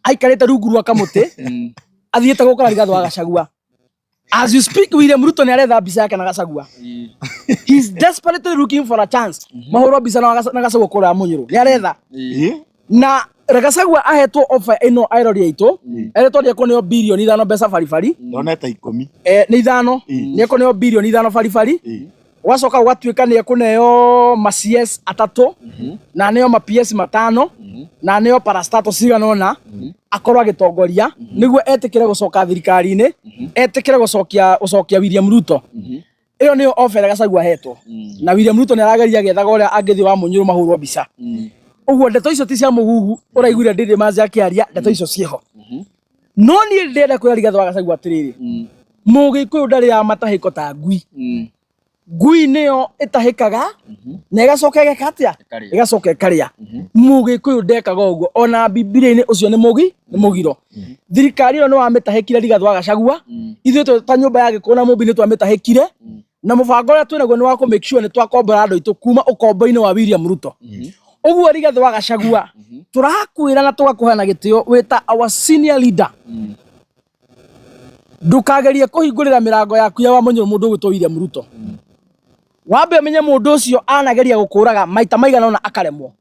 Aikarĩte rungu rwa kamũtĩ, athiĩte gũkora Rigathĩ wa Gachagua. As you speak, William Ruto nĩ aretha mbica yake na Gachagua. He's desperately looking for a chance. Mahũrwo mbica na Gachagua kũrĩa wa Mũnyũrũ. Nĩ aretha. Na Gachagua ahetwo offer ĩno airori aitũ, eretwo nĩ ekũneo bilioni 5 mbeca baribari. Ndonete 10. Nĩ 5. Nĩ ekũneo bilioni 5 baribari. Gwacoka gũgatuĩka nĩ ekũneo ma CS 3, na aneo ma PS 5, na aneo parastato cigana ũna, akorwo agĩtongoria nĩguo etĩkĩre gũcoka thirikari-inĩ, etĩkĩre gũcokia William Ruto. Ĩyo nĩyo offer ĩrĩa Gachagua ahetwo. Na William Ruto nĩ arageria agĩethaga ũrĩa angĩthiĩ wa Mũnyũrũ mahũrwo mbica. Ũguo ndeto icio ti cia mũhuhu, ũraiguire Didmas akĩaria, ndeto icio ciĩho. No niĩ ndĩrenda kwĩra Rigathĩ wa Gachagua atĩrĩrĩ, Mũgĩkũyũ ndarĩaga matahĩko ta ngui. Ngui nĩyo ĩtahĩkaga na ĩgacoka ĩgeka atĩa? Ĩgacoka ĩkarĩa. Mũgĩkũyũ ndekaga ũguo, ona Bibilia-inĩ ũcio nĩ nĩ mũgiro. Thirikari ĩyo nĩ wamĩtahĩkire Rigathĩ wa Gachagua, ithuĩ twĩ ta nyũmba ya Gĩkũyũ na Mũmbi nĩ twamĩtahĩkire, na mũbango ũrĩa twĩnaguo nĩ wa kũ make sure nĩ twakombora andũ aitũ kuma ũkombo-inĩ wa William Ruto. Ũguo Rigathĩ wa Gachagua, tũrakwĩra na tũgakũhe na gĩtĩo wĩ ta our senior leader. Ndũkagerie kũhingũrĩra mĩrango yaku ya Wamũnyũrũ mũndũ ũgwĩtwo William Ruto. Wambe ũmenye mũndũ ũcio anageria gũkũraga maita maigana ũna akaremwo.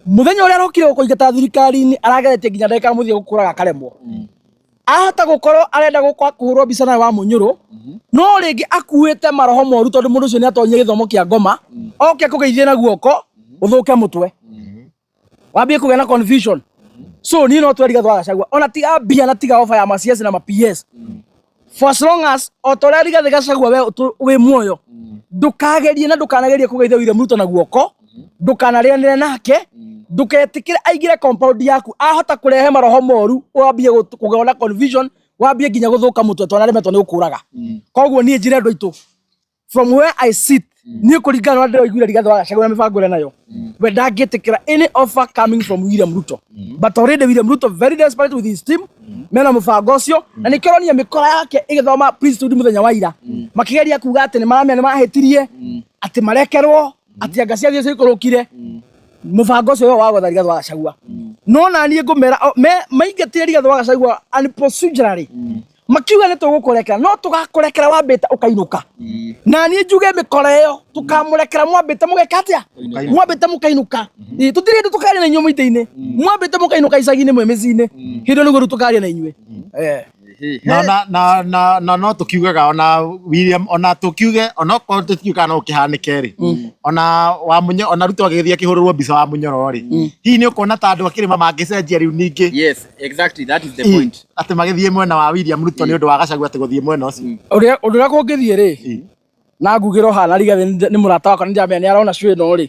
Mũthenya ũrĩa arokire gũkũingata thirikari-inĩ arageretie nginya ndagĩka ya mũthia gũkũraga akaremwo. Ahota gũkorwo arenda gũka kũhũrwo mbica nawe Wamũnyũrũ, no rĩngĩ akuĩte maroho moru tondũ mũndũ ũcio nĩ atonyire gĩthomo kĩa ngoma, oke akũgeithie na guoko ũthũke mũtwe. Wambie kũgĩa na confusion. So niĩ no twĩre Rigathĩ wa Gachagua, ona tiga mbia na tiga offer ya ma CS na ma PS. For as long as o ta ũrĩa Rigathĩ Gachagua we wĩ muoyo, ndũkagerie na ndũkanagerie kũgeithia William Ruto na guoko, ndũkanarĩanĩre nake, ndũketĩkĩre aingĩre compound yaku, ahota kũrehe maroho moru, wambie kũgĩa na confusion, wambie nginya gũthũka mũtwe tondũ arĩmetwo nĩ gũkũraga. Koguo niĩ njĩre andũ aitũ, from where I sit, niĩ kũringana na ũrĩa ndĩraiguire Rigathĩ wa Gachagua na mĩbango ĩrĩa nayo, we ndangĩtĩkĩra any offer coming from William Ruto. But already William Ruto very desperate with his team, mena mũbango ũcio, na nĩkĩo ũronire mĩkora yake ĩgĩthoma priesthood mũthenya wa ira, makĩgeria kuga atĩ nĩ maramenya nĩ mahĩtirie, atĩ marekerwo, atĩ anga ciathiĩ ciikũrũkire. Mũbango ũcio wa gwetha Rigathĩ wa Gachagua, no na niĩ ngũmera maingatire Rigathĩ wa Gachagua unprocedurally, makiuga nĩ tũgũkũrekera, no tũgakũrekera wambĩte ũkainũka. Na niĩ njuge mĩkora ĩyo tũkamũrekera mwambĩte mũgeka atĩa? Mwambĩte mũkainũka. Ĩ, tũtirĩ hĩndĩ tũkaria na inyuĩ mũitĩ-inĩ, mwambĩte mũkainũka icagi-inĩ mwĩ mĩciĩ-inĩ, hĩndĩ ĩyo nĩguo rĩu tũkaria na inyuĩ. Na na na na na no tukiugaga ona William, ona tukiuge ona okorwo tutiugaga no kihanike ri, ona wa munyo, ona Ruto agĩthiĩ akĩhũrĩrwo mbica wa Munyoro rĩ, hihi nĩ ũkuona ta andũ a kĩrĩma mangĩcenjia rĩu ningĩ? Yes, exactly, that is the point. Atĩ magĩthiĩ mwena wa William Ruto nĩ ũndũ wa Gachagua atĩ gũthiĩ mwena ũcio. Ũrĩa ũndũ ũrĩa kũngĩthiĩ rĩ, na ngugĩrwo haha na Rigathĩ nĩ mũrata wakwa, nĩ ndĩramenya nĩ arona show ĩno rĩ,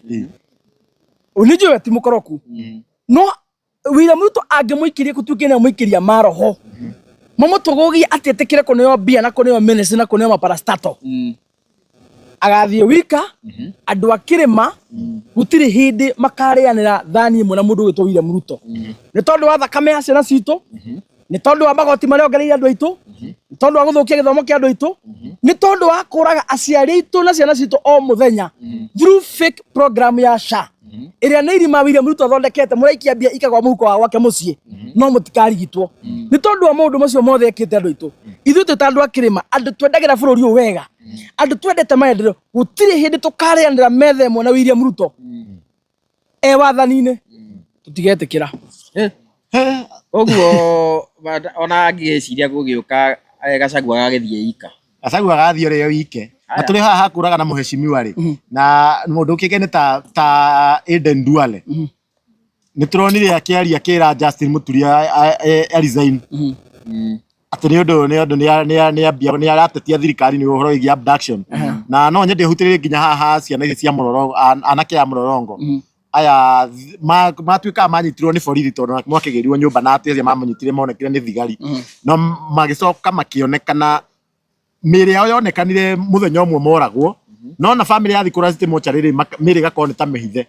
nĩ njũĩ ti mũkoroku, no William Ruto angĩmũikĩria gũtuĩke nĩ amũikĩria maroho mamũtũgũgie atĩ etĩkĩre kũneo mbia na kũneo ministry na kũneo maparastato, agathiĩ wika. Andũ a kĩrĩma gũtirĩ hĩndĩ makarĩanĩra thani ĩmwe na mũndũ ũgwĩtwo William Ruto, nĩ tondũ wa thakame ya ciana citũ, nĩ tondũ wa magoti marĩa ongereire andũ aitũ, nĩ tondũ wa gũthũkia gĩthomo kĩa andũ aitũ, nĩ tondũ wa kũraga aciari aitũ na ciana citũ o mũthenya through fake program ya SHA, ĩrĩa nĩ irima William Ruto athondekete. Mũraikia mbia ikagwa mũhuko wa gwake mũciĩ, no mũtikarigitwo, nĩ tondũ wa maũndũ macio mothe ekĩte andũ aitũ. Ithuĩ twĩ ta andũ a kĩrĩma, andũ twendagĩra bũrũri ũyũ wega, andũ twendete maendeleo, gũtirĩ hĩndĩ tũkarĩanĩra metha ĩmwe na William Ruto e wathani-inĩ. Tũtigetĩkĩra. Ũguo ona angĩgĩciria gũgĩũka, Gachagua agagĩthiĩ ika. Gachagua agathiĩ ũrĩa wike na tũrĩ haha hakũraga na mũheshimiwa rĩ, na mũndũ ũkĩke nĩ ta Aden Duale, nĩ tũronire akĩaria akĩra Justin Muturi a resign atĩ nĩ ũndũ nĩ ambia nĩ aratetia thirikari nĩ ũhoro wĩgiĩ abduction. Na no nyende hutĩrĩrie nginya haha ciana ici cia mũrorongo, anake a mũrorongo aya matuĩkaga manyitirwo nĩ borithi tondũ mwakĩgĩrirwo nyũmba na atĩ acio mamũnyitire monekire nĩ thigari, no magĩcoka makĩonekana mĩĩrĩ yao yonekanire mũthenya ũmwe moragwo, no na famĩlĩ yathi kũrĩa city mortuary rĩ, mĩĩrĩ ĩgakorwo nĩ ta mĩhithe.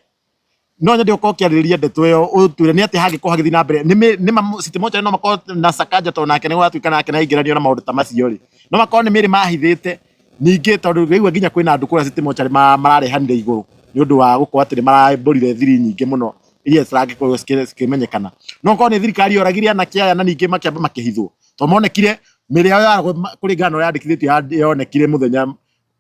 No nyende ũkorwo ũkĩarĩrĩria ndeto ĩyo, ũtwĩre nĩ atĩa hangĩkorwo hagĩthiĩ na mbere. Nĩ ma city mortuary no makorwo na Sakaja, tondũ nake nĩ gwatuĩka nake nĩ aingĩranio na maũndũ ta macio rĩ, no makorwo nĩ mĩĩrĩ mahithĩte ningĩ, tondũ rĩu nginya kwĩna andũ kũrĩa city mortuary mararehanire igũrũ nĩ ũndũ wa gũkorwo atĩ nĩ marambũrire thiri nyingĩ mũno iria cirangĩkorwo cikĩmenyekana. No korwo nĩ thirikari yoragire anake aya na ningĩ makĩamba makĩhithwo, tondũ monekire mĩĩrĩ yao yaragwo kũringana na ũrĩa yandĩkithĩtio, yonekire mũthenya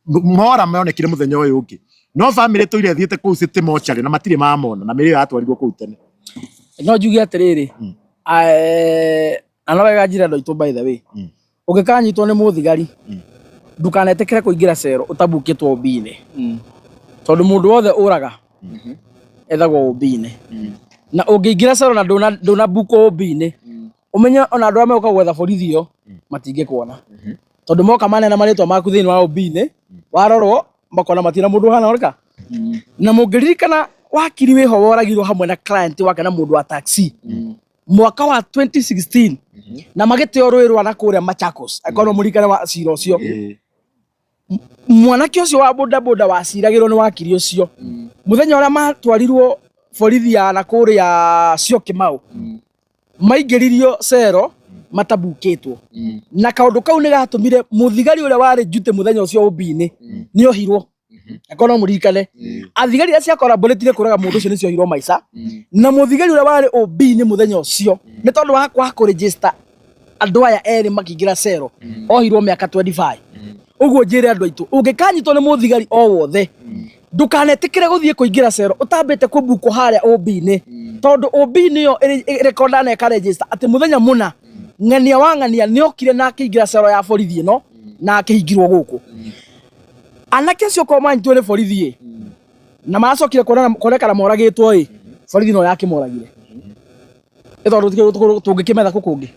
mora monekire mũthenya ũyũ ũngĩ, no famĩlĩ tũire thiĩte kũu city mortuary na matirĩ mamona na mĩĩrĩ ĩyo yatwarirwo kũu tene. No njuge atĩrĩrĩ, na no wega njĩre andũ aitũ, by the way, ũngĩkanyitwo nĩ mũthigari, ndũkanetĩkĩre kũingĩra cero ũtabukĩtwo OB-inĩ, tondũ mũndũ wothe ũraga ethagwo OB-inĩ, na ũngĩingĩra cero na ndũnabukwo OB-inĩ, ũmenye ona andũ arĩa megũka gwetha borithi ĩyo matingĩkuona, tondũ moka manena marĩtwa maku thĩinĩ wa OB-inĩ, warorwo makona matina mũndũ ũhana ũrĩka. Na mũngĩririkana wakiri wĩho woragirwo hamwe na client wake na mũndũ wa taxi mwaka wa 2016 na magĩteo rũĩ rwa na kũrĩa Machakos, angĩkorwo no mũririkane wa cira ũcio. Mwanake ũcio wa bodaboda waciragĩrwo nĩ wakiri ũcio, mũthenya ũrĩa matwarirwo borithi ya na kũrĩa Syokimau, maingĩririo cero matabukĩtwo, na kaũndũ kau nĩ gatũmire mũthigari ũrĩa warĩ njutĩ mũthenya ũcio OB-inĩ nĩ ohirwo, angĩkorwo no mũririkane. Athigari arĩa ciakoraborĩtire kũraga mũndũ ũcio nĩ ciohirwo maica, na mũthigari ũrĩa warĩ OB-inĩ mũthenya ũcio nĩ tondũ wa kwaga kũregister andũ aya erĩ makĩingĩra cero ohirwo mĩaka 25. Ũguo njĩre andũ aitũ, ũngĩkanyitwo nĩ mũthigari o wothe, ndũkanetĩkĩre gũthiĩ kũingĩra cero ũtambĩte kũbukwo harĩa OB-inĩ, tondũ OB nĩyo ĩrekonda na ĩkaregister atĩ mũthenya mũna ng'ania wa ng'ania nĩokire na akĩingĩra cero ya borithi ĩno na akĩhingirwo gũkũ. Anake acio korwo manyitwo nĩ borithi ĩ na maracokire kuonekana moragĩtwo ĩ, borithi no yakĩmoragire, nĩ tondũ tũngĩkĩmetha kũ kũngĩ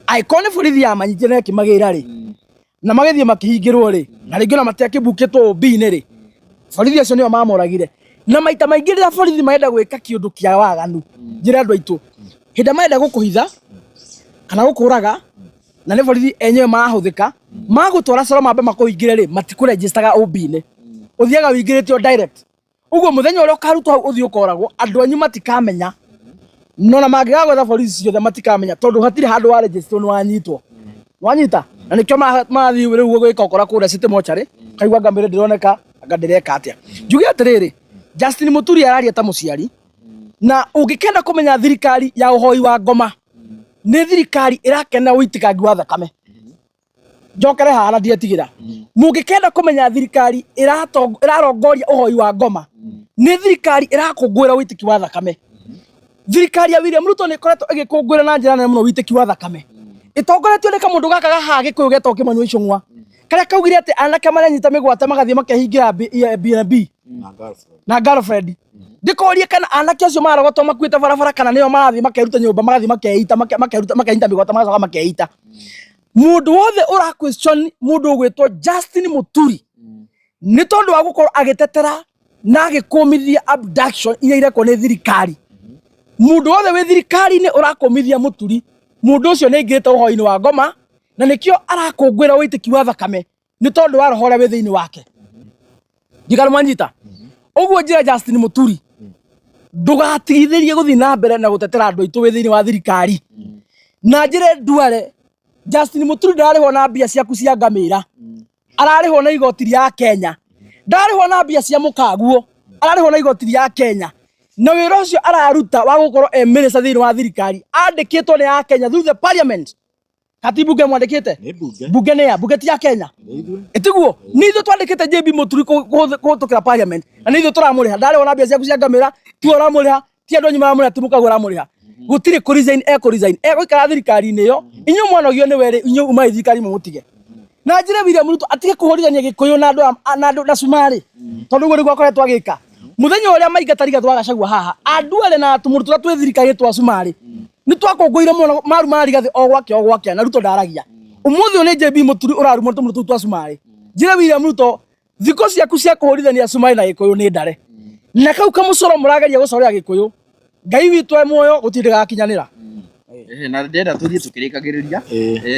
angĩkorwo nĩ borithi yamanyitire na ĩkĩmagĩra rĩ, na magĩthiĩ makĩhingĩrwo rĩ, na rĩngĩ ona matiakĩbukĩtwo OB-inĩ rĩ, borithi acio nĩo mamoragire. Na maita maingĩ rĩrĩa borithi marenda gwĩka kĩũndũ kĩa waganu, njĩra andũ aitũ, hĩndĩ ĩrĩa marenda gũkũhitha kana gũkũraga na nĩ borithi enyewe marahũthĩka, magũtwara cero mambe makũhingĩre rĩ, matikũregistaga OB-inĩ, ũthiaga wĩingĩrĩtio direct. Ũguo mũthenya ũrĩa ũkarutwo hau ũthiĩ ũkoragwo, andũ anyu matikamenya, no na mangĩgagwetha borithi ciothe matikamenya, tondũ hatirĩ handũ wa register nĩ wanyitwo wanyita. Na nĩkĩo marathiĩ rĩu gwĩka ũkora kũrĩa city mortuary, kaigua anga mĩĩrĩ ndĩroneka, anga ndĩreka atĩa. Njuge atĩrĩrĩ, Justin Muturi araria ta mũciari. Na ũngĩkenda kũmenya thirikari ya ũhoi wa ngoma nĩ thirikari ĩrakena ũitĩkangi wa thakame. Njokere haha na ndietigĩra. Mũngĩkenda kũmenya thirikari ĩrarongoria ũhoi wa ngoma nĩ thirikari ĩrakũngũĩra ũitĩki wa thakame. Thirikari ya William Ruto nĩ ĩkoretwo ĩgĩkũngũĩra na njĩra nene mũno ũitĩki wa thakame. Ĩtongoretio nĩ kamũndũ gaka gahaha Gĩkũyũ getagwo Kĩmani wa Ichung'wa, karĩa kaugire atĩ anake maranyita mĩgwate magathiĩ makehingĩra B&B na girlfriend. Ndĩkorie kana anake acio marogotwo makuĩte barabara kana nĩo marathiĩ makeruta nyũmba magathiĩ makeita makeruta makenyita mĩgwate magacoka makeita. Mũndũ wothe ũra question mũndũ ũgwĩtwo Justin Muturi nĩ tondũ wa gũkorwo agĩtetera na agĩkũmithia abduction iria irekwo nĩ thirikari. Mũndũ wothe wĩ thirikari-inĩ ũrakũmithia Muturi, mũndũ ũcio nĩ aingĩrĩte ũhoi-inĩ wa ngoma na nĩkĩo arakũngũĩra ũitĩki wa thakame nĩ tondũ wa roho ũrĩa wĩ thĩinĩ wake. Ndikana mwanyita ũguo njĩra Justin Muturi, ndũgatigithĩrie gũthiĩ na mbere na gũtetera andũ aitũ wĩ thĩinĩ wa thirikari. Na njĩre nduare Justin Muturi ndararĩhwo na mbia ciaku cia ngamĩra, ararĩhwo na igoti rĩa Kenya, ndararĩhwo na mbia cia mũkaguo, ararĩhwo na igoti rĩa Kenya. Na wĩra ũcio araruta wa gũkorwo e minister thĩinĩ wa thirikari andĩkĩtwo nĩ a Kenya through the parliament. Kati bunge mwandĩkĩte? Nĩ bunge. Bunge nĩ ya bunge ti ya Kenya. Nĩ ithuĩ. Ĩtiguo nĩ ithuĩ twandĩkĩte JB Muturi kũhĩtũkĩra parliament na nĩ ithuĩ tũramũrĩha. Ndarĩhwo na mbia ciaku cia ngamĩra, tiwe ũramũrĩha, ti andũ anyu maramũrĩha, ti mũkaguo ũramũrĩha. Gũtirĩ kũ resign ekũ resign, egũikara thirikari-inĩ ĩyo. Inyuĩ mwanogio nĩ we rĩ, inyuĩ umai thirikari mũmũtige. Na njĩre William Ruto atige kũhũrithania Gĩkũyũ na andũ na andũ na cumarĩ, tondũ ũguo nĩguo akoretwo agĩka. Mũthenya ũrĩa maingata Rigathĩ wa Gachagua haha, andũ na tũmũndũ tũrĩa twĩ thirikari twa cumarĩ nĩ twakũngũire mũno maru ma Rigathĩ o gwake o gwake na Ruto ndaragia. Ũmũthĩ ũyũ nĩ JB Muturi ũrarumwo nĩ tũmũndũ tũu twa cumarĩ. Njĩre William Ruto, thikũ ciaku cia kũhũrithania cumarĩ na Gĩkũyũ nĩ ndare. Na kau kamũcoro mũrageria gũcorera Gĩkũyũ, Ngai witũ e muoyo gũtirĩ gagakinyanĩra. Na ndĩrenda tũthiĩ tũkĩrĩkagĩrĩria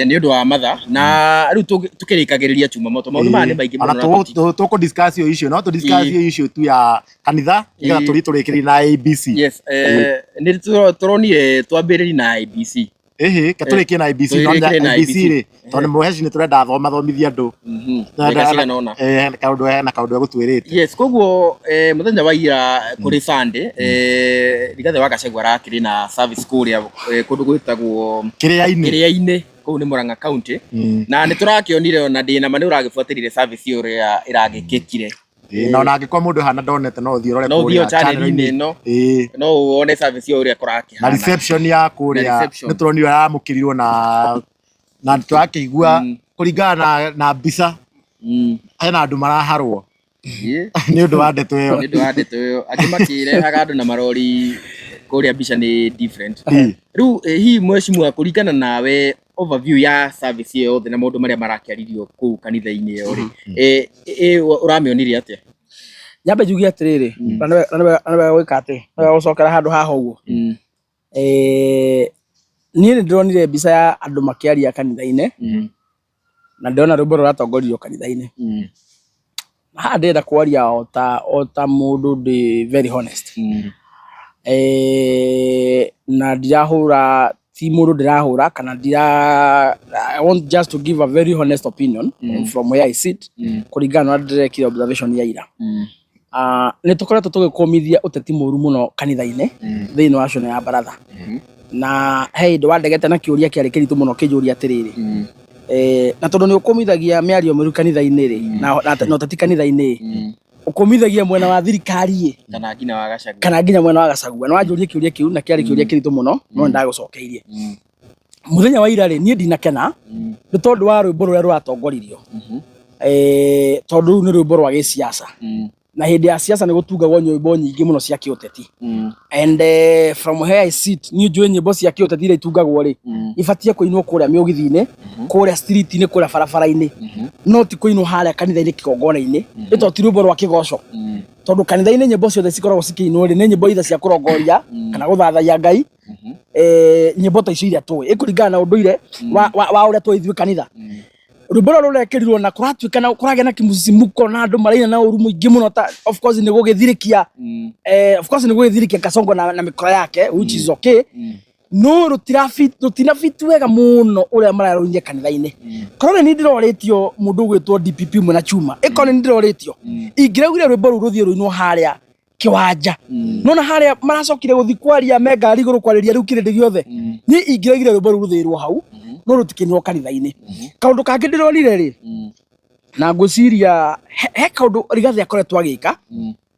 nĩ ũndũ wa mathaa na rĩu tũkĩrĩkagĩrĩria Jumamoto maũndũ maya nĩ maingĩ mũno na tũkũ discuss ĩyo issue no tũ discuss ĩyo issue tu ya kanitha nĩgetha tũthiĩ tũrĩkĩrĩrie na ABC. Yes, nĩ tũronire twambĩrĩrie na ABC. Ĩhĩ, ke tũrĩkie na ABC no Tũrĩkĩrie na ABC ABC. rĩ, tondũ mũheci nĩ tũrenda athomithie andũ. Ndagĩka cigana ũna. Kaũndũ hena kaũndũ egũtwĩrĩte. Yes, koguo mũthenya wa ira kũrĩ Sunday, Rigathĩ wa Gachagua arakĩrĩ na service kũrĩa kũndũ gwĩtagwo Kĩrĩa-inĩ. Kĩrĩa-inĩ, kũu nĩ Murang'a County. Na nĩ tũrakĩonire ona ndĩ na ma nĩ ũragĩbuatĩrire service ĩyo ũrĩa ĩragĩkĩkire. Ĩĩ, na ona angĩkorwo mũndũ hana ndonete no ũthiĩ ũrore No ũthiĩ kũrĩa channel-inĩ ĩno. Ĩĩ. No wone service ĩyo ũrĩa Na kũrakĩhana. reception ya kũrĩa Na reception. nĩ tũronire yamũkĩrirwo na tũrakĩigua kũringana na mbica hena andũ maraharwo nĩ ũndũ wa ndeto ĩyo. Nĩ ũndũ wa ndeto ĩyo. Angĩ makĩrehaga andũ na marori kũrĩa mbica nĩ different. Rĩu hihi mheshimiwa, kũringana nawe overview ya service ĩyo yothe na maũndũ marĩa marakĩaririo kũu kanitha-inĩ ĩyo rĩ, ũramĩonirie atĩa? Nyambe njuge atĩrĩrĩ, na nĩ wega gwĩka atĩ, nĩ wega gũcokera handũ haha ũguo. Niĩ nĩ ndĩronire mbica ya andũ makĩaria kanitha-inĩ na ndĩrona rwĩmbo rũratongoririo kanitha-inĩ. Haha ndĩrenda kwaria o ta mũndũ ndĩ very honest. Na ndirahũra, ti mũndũ ndĩrahũra kana ndira, I want just to give a very honest opinion from where I sit, kũringana na ũrĩa ndĩrekire observation ya ira. Nĩ tũkoretwo tũgĩkũmithia ũteti mũru mũno kanitha-inĩ thĩinĩ wa ciono ya baratha, na he hĩndĩ wandegete na kĩũria kĩarĩ kĩritũ mũno kĩnjũria atĩrĩrĩ, na tondũ nĩ ũkũmithagia mĩario mĩũru kanitha-inĩ rĩ, na ũteti kanitha-inĩ ũkũmithagia mwena wa thirikari ĩ kana nginya wa Gachagua? Kana nginya mwena wa Gachagua. Na wanjũria kĩũria kĩu na kĩarĩ kĩũria kĩritũ mũno, no nĩ ndagũcokeirie. Mũthenya wa ira rĩ, niĩ ndinakena nĩ tondũ wa rwĩmbo rũrĩa rũratongoririo, tondũ rũu nĩ rwĩmbo rwa gĩciaca, na hĩndĩ ya siasa nĩ gũtungagwo nyĩmbo nyingĩ mũno cia kĩũteti. And from where I sit, niĩ njũĩ nyĩmbo cia kĩũteti iria itungagwo rĩ, ibatiĩ kũinwo kũrĩa mĩũgithi-inĩ, kũrĩa street-inĩ, kũrĩa barabara-inĩ, no ti kũinwo harĩa kanitha-inĩ kĩgongona-inĩ. Ĩ to ti rwĩmbo rwa kĩgoco, tondũ kanitha-inĩ nyĩmbo ciothe cikoragwo cikĩinwo rĩ, nĩ nyĩmbo either cia kũrongoria kana gũthathaiya Ngai. Nyĩmbo ta icio iria tũĩ ĩkũringana na ũndũire wa ũrĩa tũĩ ithuĩ kanitha. Rwĩmbo rũrũ rũrekĩrirwo na kũratuĩka na kũragĩa na kĩmũcicimuko na andũ maraina na ũru mũingĩ mũno, ta of course nĩ gũgĩthirĩkia, of course nĩ gũgĩthirĩkia Kasongo na mĩkora yake, which is okay, no rũtina fit wega mũno ũrĩa mararũinia kanitha-inĩ. Korwo nĩ niĩ ndĩrorĩtio mũndũ ũgwĩtwo DPP mwena chuma, ĩkorwo nĩ niĩ ndĩrorĩtio, ingĩraugire rwĩmbo rũu rũthiĩ rũinwo harĩa. Kiwanja nona haria maracokire guthi kwaria me ngari iguru kwariria riu kirindi giothe. Ni ingiraigire rwimbo ruu ruthirwo hau, no rutikinirwo kanitha-ini. Kaundu kangi ndironire ri, na ngwiciria he kaundu Rigathi akoretwo agika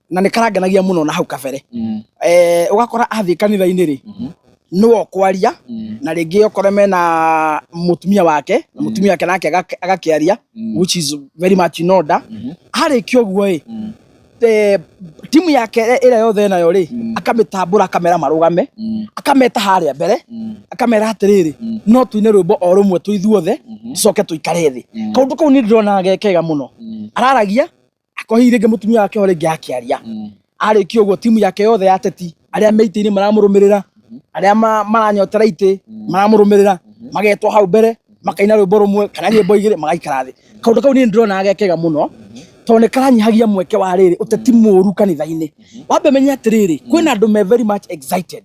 na nĩ karangenagia mũno na hau kabere, ũgakora athiĩ kanitha-inĩ rĩ, nĩwe ũkwaria, na rĩngĩ ũkore mena mũtumia wake, na mũtumia wake nake agakĩaria, which is very much in order. Arĩkia ũguo ĩ, timu yake ĩrĩa yothe enayo rĩ, akamĩtambũra, akamera marũgame, akameta harĩa mbere, akamera atĩrĩrĩ, no tuine rwĩmbo o rũmwe twĩ ithuothe, tucoke tũikare thĩ. Kaũndũ kau nĩ ndĩronaga ge kega mũno. Araragia akorwo hihi rĩngĩ mũtumia wake o rĩngĩ akĩaria, arĩkia ũguo timu yake yothe ya ateti arĩa me itĩ-inĩ maramũrũmĩrĩra, arĩa maranyotera itĩ maramũrũmĩrĩra, magetwo hau mbere, makaina rwĩmbo rũmwe kana nyĩmbo igĩrĩ, magaikara thĩ. Kaũndũ kau niĩ ndĩronaga ge kega mũno, tondũ nĩ karanyihagia mweke wa rĩrĩ ũteti mũru kanitha-inĩ. Wambe menye atĩrĩrĩ, kwĩna andũ me very much excited,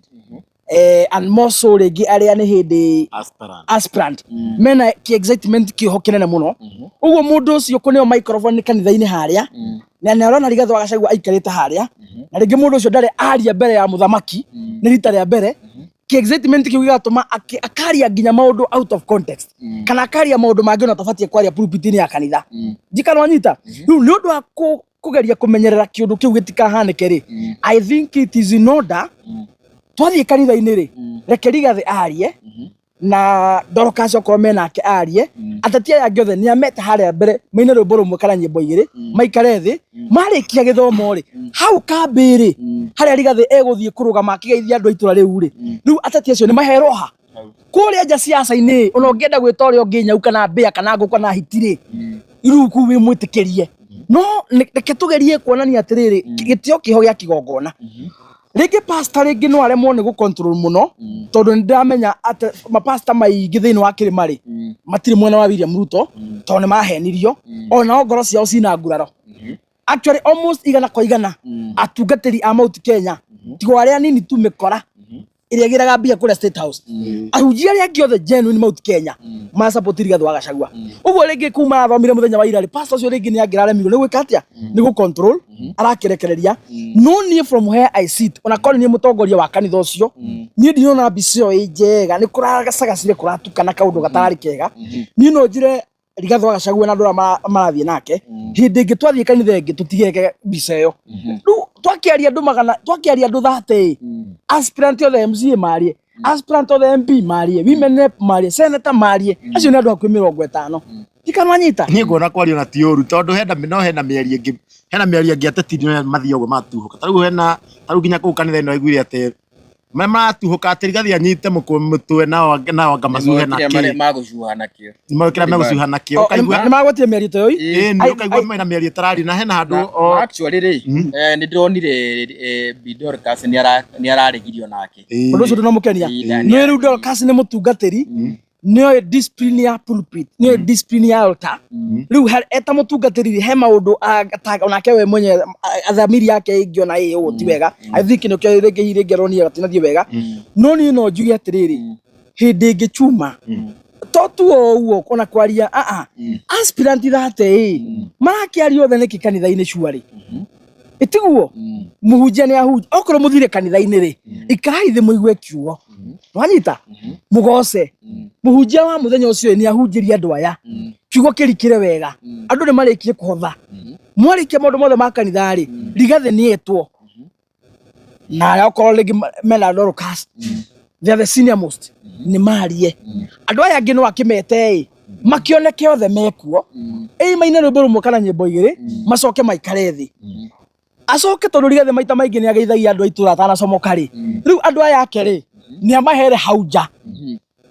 and more so rĩngĩ arĩa nĩ hĩndĩ Aspirant. Aspirant mena ki excitement kĩoho kĩnene mũno. Ũguo mũndũ ũcio kũneo microphone kanitha-inĩ harĩa, na nĩ arona Rigathĩ wa Gachagua aikarĩte harĩa, na rĩngĩ mũndũ ũcio ndarĩ aria mbere ya mũthamaki, nĩ rita rĩa mbere, ki excitement kĩu gĩgatũma akaria nginya maũndũ out of context, kana akaria maũndũ mangĩ ona atabatiĩ kwaria pulpit-inĩ ya kanitha. Njikana wanyita rĩu nĩ ũndũ wa kũgeria kũmenyerera kĩũndũ kĩu gĩtikahanĩke rĩ, I think it is in order twathiĩ kanitha-inĩ rĩ, reke Rigathĩ arie na Dorcas okorwo menake arie, ateti aya angĩ othe nĩ amete harĩa mbere maine rwĩmbo rũmwe kana nyĩmbo igĩrĩ, maikare thĩ. Marĩkia gĩthomo rĩ, hau kambĩ rĩ, harĩa Rigathĩ egũthiĩ kũrũgama akĩgeithia andũ a itũra rĩu rĩ, rĩu ateti acio nĩ maherwo ha kũrĩa nja ciaca-inĩ. Ona ũngĩenda gwĩta ũrĩa ũngĩ nyau kana mbĩa kana ngũkũ kana hiti rĩ, rĩu kũu wĩ mwĩtĩkĩrie, no reke tũgerie kuonania atĩrĩrĩ, gĩtĩo kĩho gĩa kĩgongona. Rĩngĩ pastor rĩngĩ no aremwo nĩ gũ-control mũno, tondũ nĩ ndĩramenya atĩ mapasta maingĩ thĩinĩ wa kĩrĩma rĩ, matirĩ mwena wa William Ruto, tondũ nĩ mahenirio, onao ngoro ciao cina nguraro. Actually, almost 100% atungatĩri a Mount Kenya, tigo arĩa anini tu mĩkora ĩrĩa ĩgĩraga mbia kũrĩa State House, ahunjia arĩa angĩ othe genuine Mount Kenya ma support Rigathĩ wa Gachagua. Ũguo rĩngĩ kuma athomire mũthenya wa ira rĩ, pastor ũcio rĩngĩ nĩ angĩraremirwo nĩ gwĩka atĩa, nĩ gũ control arakĩrekereria. No niĩ from where I sit, ona korwo niĩ mũtongoria wa kanitha ũcio, niĩ ndinona mbica ĩyo ĩ njega, nĩ kũragacagacire, kũratukana kaũndũ gatararĩ kega. Niĩ no njĩre Rigathĩ wa Gachagua na andũ arĩa marathiĩ nake, hĩndĩ ĩngĩ twathiĩ kanitha ĩngĩ tũtigeke mbica ĩyo. Rĩu twakĩaria andũ 100, twakĩaria andũ 30, aspirant othe, MCA marie, aspirant othe, MP marie, women rep marie, senator marie, acio nĩ andũ hakuhĩ 50. Ndikanwanyita. Niĩ nguona kwario na ti ũru, tondũ hena no hena mĩario ĩngĩ, hena mĩario ĩngĩ ateti nĩ mathiĩ ũguo matuhũka. Ta rĩu hena, ta rĩu nginya kũu kanitha-inĩ waiguire atĩ marĩa maratuhũka atĩ Rigathi anyite mũtwe, nao anga macuhe na kĩrĩa kĩ magũcuha nakĩo. Kĩrĩa megũcuha nakĩo, ũkaigua Nĩ magwetie mĩario ta ĩyo. Ĩĩ, nĩ ũkaigua mena mĩario ĩtarario na hena handũ Na o actually rĩ, nĩ ndĩronire Bi Dorcas nĩ araregirio nake. Ũndũ ũcio ndũnamũkenia. Nĩ rĩu Dorcas nĩ mũtungatĩri, nĩoĩ discipline ya pulpit, nĩoĩ discipline ya altar. Rĩu eta mũtungatĩri rĩ, he maũndũ onake we mwenyewe thamiri yake ĩngĩona ĩ ũũ ti wega. I think nĩkĩo rĩngĩ hihi rĩngĩ aronire gatinathiĩ wega. No niĩ no njuge atĩrĩrĩ, hĩndĩ ĩngĩ chuma to tu o ũguo ona kwaria aa aspirant 30 ĩ marakĩaria othe nĩkĩ kanitha-inĩ cuarĩ? Ĩtiguo mũhunjia nĩ ahunjia. Okorwo mũthire kanitha-inĩ rĩ, ikarai thĩ mũigue kiugo, wanyita mũgoce mũhunjia wa mũthenya ũcio nĩ ahunjĩrie andũ aya kiugo kĩrikĩre wega. Andũ nĩ marĩkie kũhotha, mwarĩkia maũndũ mothe ma kanitha rĩ, Rigathĩ nĩ etwo na arĩa okorwo rĩngĩ mena Dorcas, they are the senior most, nĩ marie. Andũ aya angĩ no akĩmete ĩ makĩoneke othe mekuo, ĩ maine rwĩmbo rũmwe kana nyĩmbo igĩrĩ, macoke maikare thĩ. Acoke, tondũ Rigathĩ maita maingĩ nĩ ageithagia andũ a itũra atanacomoka rĩ, rĩu andũ aya ake rĩ, nĩ amahere hau nja,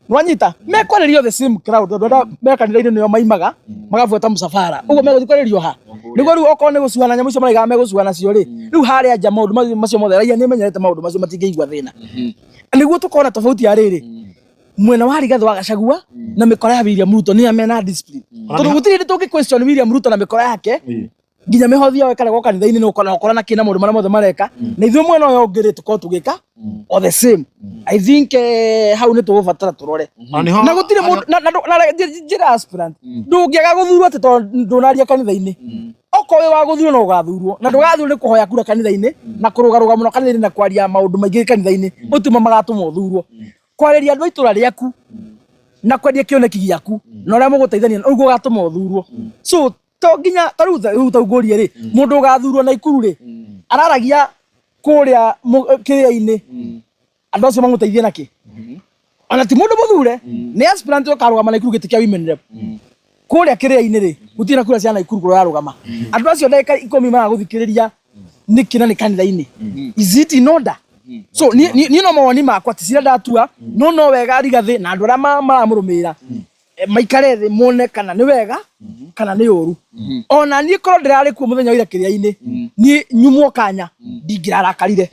nwanyita mekwarĩrio the same crowd, tondũ arĩa me kanitha-inĩ nĩo maimaga magabuata mũcabara ũguo megũthiĩ kwarĩrio ha nĩguo. Rĩu okorwo nĩ gũcuha na nyamũ icio maraigaga megũcuha nacio rĩ, rĩu harĩa nja maũndũ macio mothe raia nĩ menyerete maũndũ macio, matingĩigua thĩna. Nĩguo tũkona tofauti ya rĩrĩ mwena wa Rigathĩ wa Gachagua na mĩkora ya William Ruto, nĩ mena discipline, tondũ gũtirĩ hĩndĩ tũngĩ question William Ruto na mĩkora yake. Nginya mĩhothi yao ĩkaregwo kanitha-inĩ nĩ ũkora ũkora na kĩna maũndũ marĩa mothe mareka, na ithuĩ mwena ũyũ ũngĩ rĩ, tũkorwo tũgĩka o the same. I think hau nĩ tũgũbatara tũrore. Na nĩho Na gũtirĩ mũndũ na njĩra aspirant ndũngĩaga gũthurwo atĩ tondũ ndũnaria kanitha-inĩ. Okorwo wĩ wa gũthurwo no ũgathurwo, na ndũgathurwo nĩ kũhoya kura kanitha-inĩ na kũrũgarũga mũno kanitha-inĩ na kwaria maũndũ maingĩ kanitha-inĩ ũtuma magatũma ũthurwo. Kwarĩria andũ a itũra rĩaku na kwendia kĩoneki gĩaku na ũrĩa mũgũteithania ũguo ũgatũma ũthurwo. So to nginya ta rĩu rĩu ta ngũrie rĩ, mũndũ ũgathurwo Naikuru rĩ, araragia kũrĩa kĩrĩa-inĩ, andũ acio mamũteithie nakĩ? Ona ti mũndũ mũthure, nĩ aspirant ũkarũgama Naikuru gĩtĩ kĩa women rep. Kũrĩa kĩrĩa-inĩ rĩ, gũtirĩ na kura cia Naikuru kũrĩa ũrarũgama. Andũ acio ndagĩka 10 maragũthikĩrĩria nĩkĩ na nĩ kanitha-inĩ? Is it in order? So niĩ no mawoni makwa, ti cira ndatua, no wega Rigathĩ na andũ arĩa maramũrũmĩrĩra maikare thĩ mone kana nĩ wega kana nĩ ũru. Ona niĩ korwo ndĩrarĩ kuo mũthenya wa ira kĩrĩa-inĩ, niĩ nyumwo kanya ndingĩrarakarire,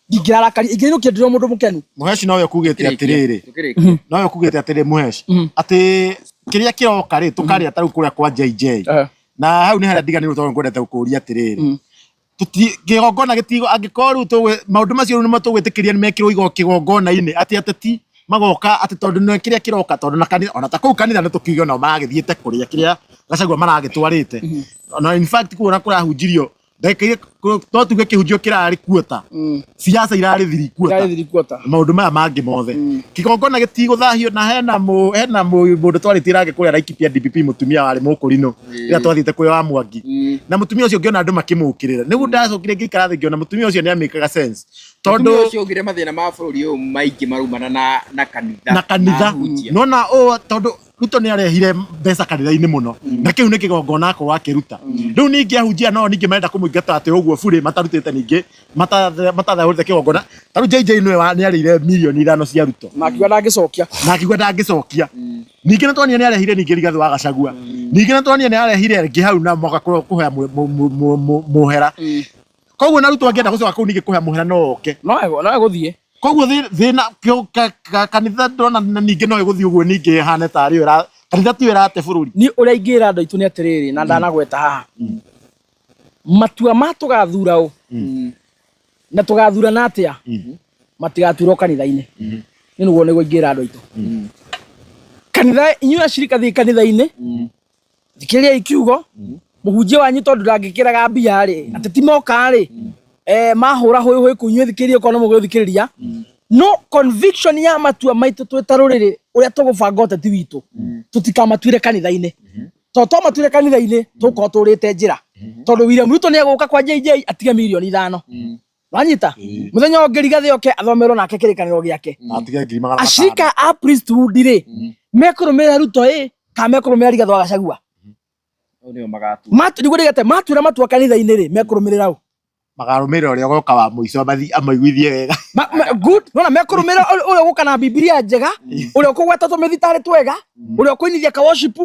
ndingĩrarakarire, ingĩinũkia ndĩrĩ o mũndũ mũkenu. Muheshi nowe ũkugĩte atĩrĩrĩ, nowe ũkugĩte atĩrĩrĩ Muheshi, atĩ kĩrĩa kĩroka rĩ, tũkarĩa ta rĩu kũrĩa kwa JJ, na hau nĩ harĩa ndiganĩirwo tondũ ngwendete gũkũria atĩrĩrĩ, kĩgongona gĩtigo angĩkorwo rĩu maũndũ macio rĩu nĩmo tũgwĩtĩkĩria nĩ mekĩrwo kĩgongona-inĩ, atĩ ateti magoka atĩ tondũ nĩ kĩrĩa kĩroka, tondũ na kanitha ona ta kũu kanitha nĩ tũkiuge onao maragĩthiĩte kũrĩa kĩrĩa Gachagua maragĩtwarĩte, na in fact kũu ona kũrahunjirio ndagĩka iria no tuge kĩhunjio kĩrarĩ kuota, siasa irarĩ thiri kuota. Irarĩ thiri kuota. Maũndũ maya mangĩ mothe kĩgongona gĩtigũthahio, na hena mũndũ twarĩtie nake kũrĩa Laikipia DPP, mũtumia warĩ mũkũrinũ rĩrĩa twathiĩte kũrĩa wa Mwangi, na mũtumia ũcio ngĩona andũ makĩmũkĩrĩra, nĩguo ndacokire ngĩikara thĩ ngĩona mũtumia ũcio nĩ amĩkaga sense, tondũ mũtumia ũcio augire mathĩna ma bũrũri ũyũ maingĩ maraumana na kanitha. Na kanitha. Ahunjia. Nona ũũ tondũ Ruto nĩ arehire mbeca kanitha-inĩ mũno, na kĩu nĩ kĩgongona akorwo akĩruta. Rĩu ningĩ ahunjia no ningĩ marenda kũmũingata atĩ ũguo burĩ matarutĩte, ningĩ matathahũrĩte kĩgongona. Ta rĩu JJ nĩwe nĩ arĩire mirioni 5 cia Ruto na akiuga ndangĩcokia. Na akiuga ndangĩcokia. Ningĩ nĩ twonire nĩ arehire ningĩ Rigathĩ wa Gachagua, ningĩ nĩ twonire nĩ arehire angĩ hau na moka kũhoya mũhera. Koguo na Ruto angĩenda gũcoka kũu ningĩ kũhoya mũhera no oke. No egũthiĩ. Koguo thĩna kanitha ndona na ningĩ no ĩgũthiĩ ũguo ningĩ ĩhane tarĩ yo kanitha tiyo ĩrate bũrũri. Niĩ ũrĩa ingĩra andũ aitũ nĩ atĩrĩrĩ, na ndanagweta haha, matua ma tũgathura ũ na tũgathurana atĩa matigatuirwo kanitha-inĩ. Nĩ nĩguo ingĩra andũ aitũ. Kanitha, inyuĩ acirika thiĩ kanitha-inĩ, thikĩrĩriai kiugo mũhunjia wanyu, tondũ ndangĩkĩraga mbia rĩ, ateti moka rĩ, mahũra hũĩ hũĩ kũu, inyuĩ thikĩrĩria okorwo nĩ mũgũthikĩrĩria. No conviction ya matua maitũ twĩ ta rũrĩrĩ ũrĩa tũgũbanga ũteti witũ, tũtikamatuire kanitha-inĩ, tondũ twamatuire kanitha-inĩ tũgũkorwo tũrĩte njĩra, tondũ William Ruto nĩ egũka kwa JJ atige mirioni 5. Wanyita mũthenya ũngĩ Rigathĩ oke athomerwo nake kĩrĩkanĩro gĩake. Atige 500,000. Acirika a priesthood rĩ, mekũrũmĩrĩra Ruto ĩ kana mekũrũmĩrĩra Rigathĩ wa Gachagua? Hau nĩho magatua. Nĩguo ndigate matuĩra matua kanitha-inĩ rĩ, mekũrũmĩrĩra ũ? Makarũmĩrĩra ũrĩa ũgoka wa mũico amaiguithie wega. Good. Nona mekũrũmĩrĩra ũrĩa ũgũka na Bibilia njega, ũrĩa ũkũgweta tũmĩthitarĩ twega, ũrĩa ũkũinithia ka worship,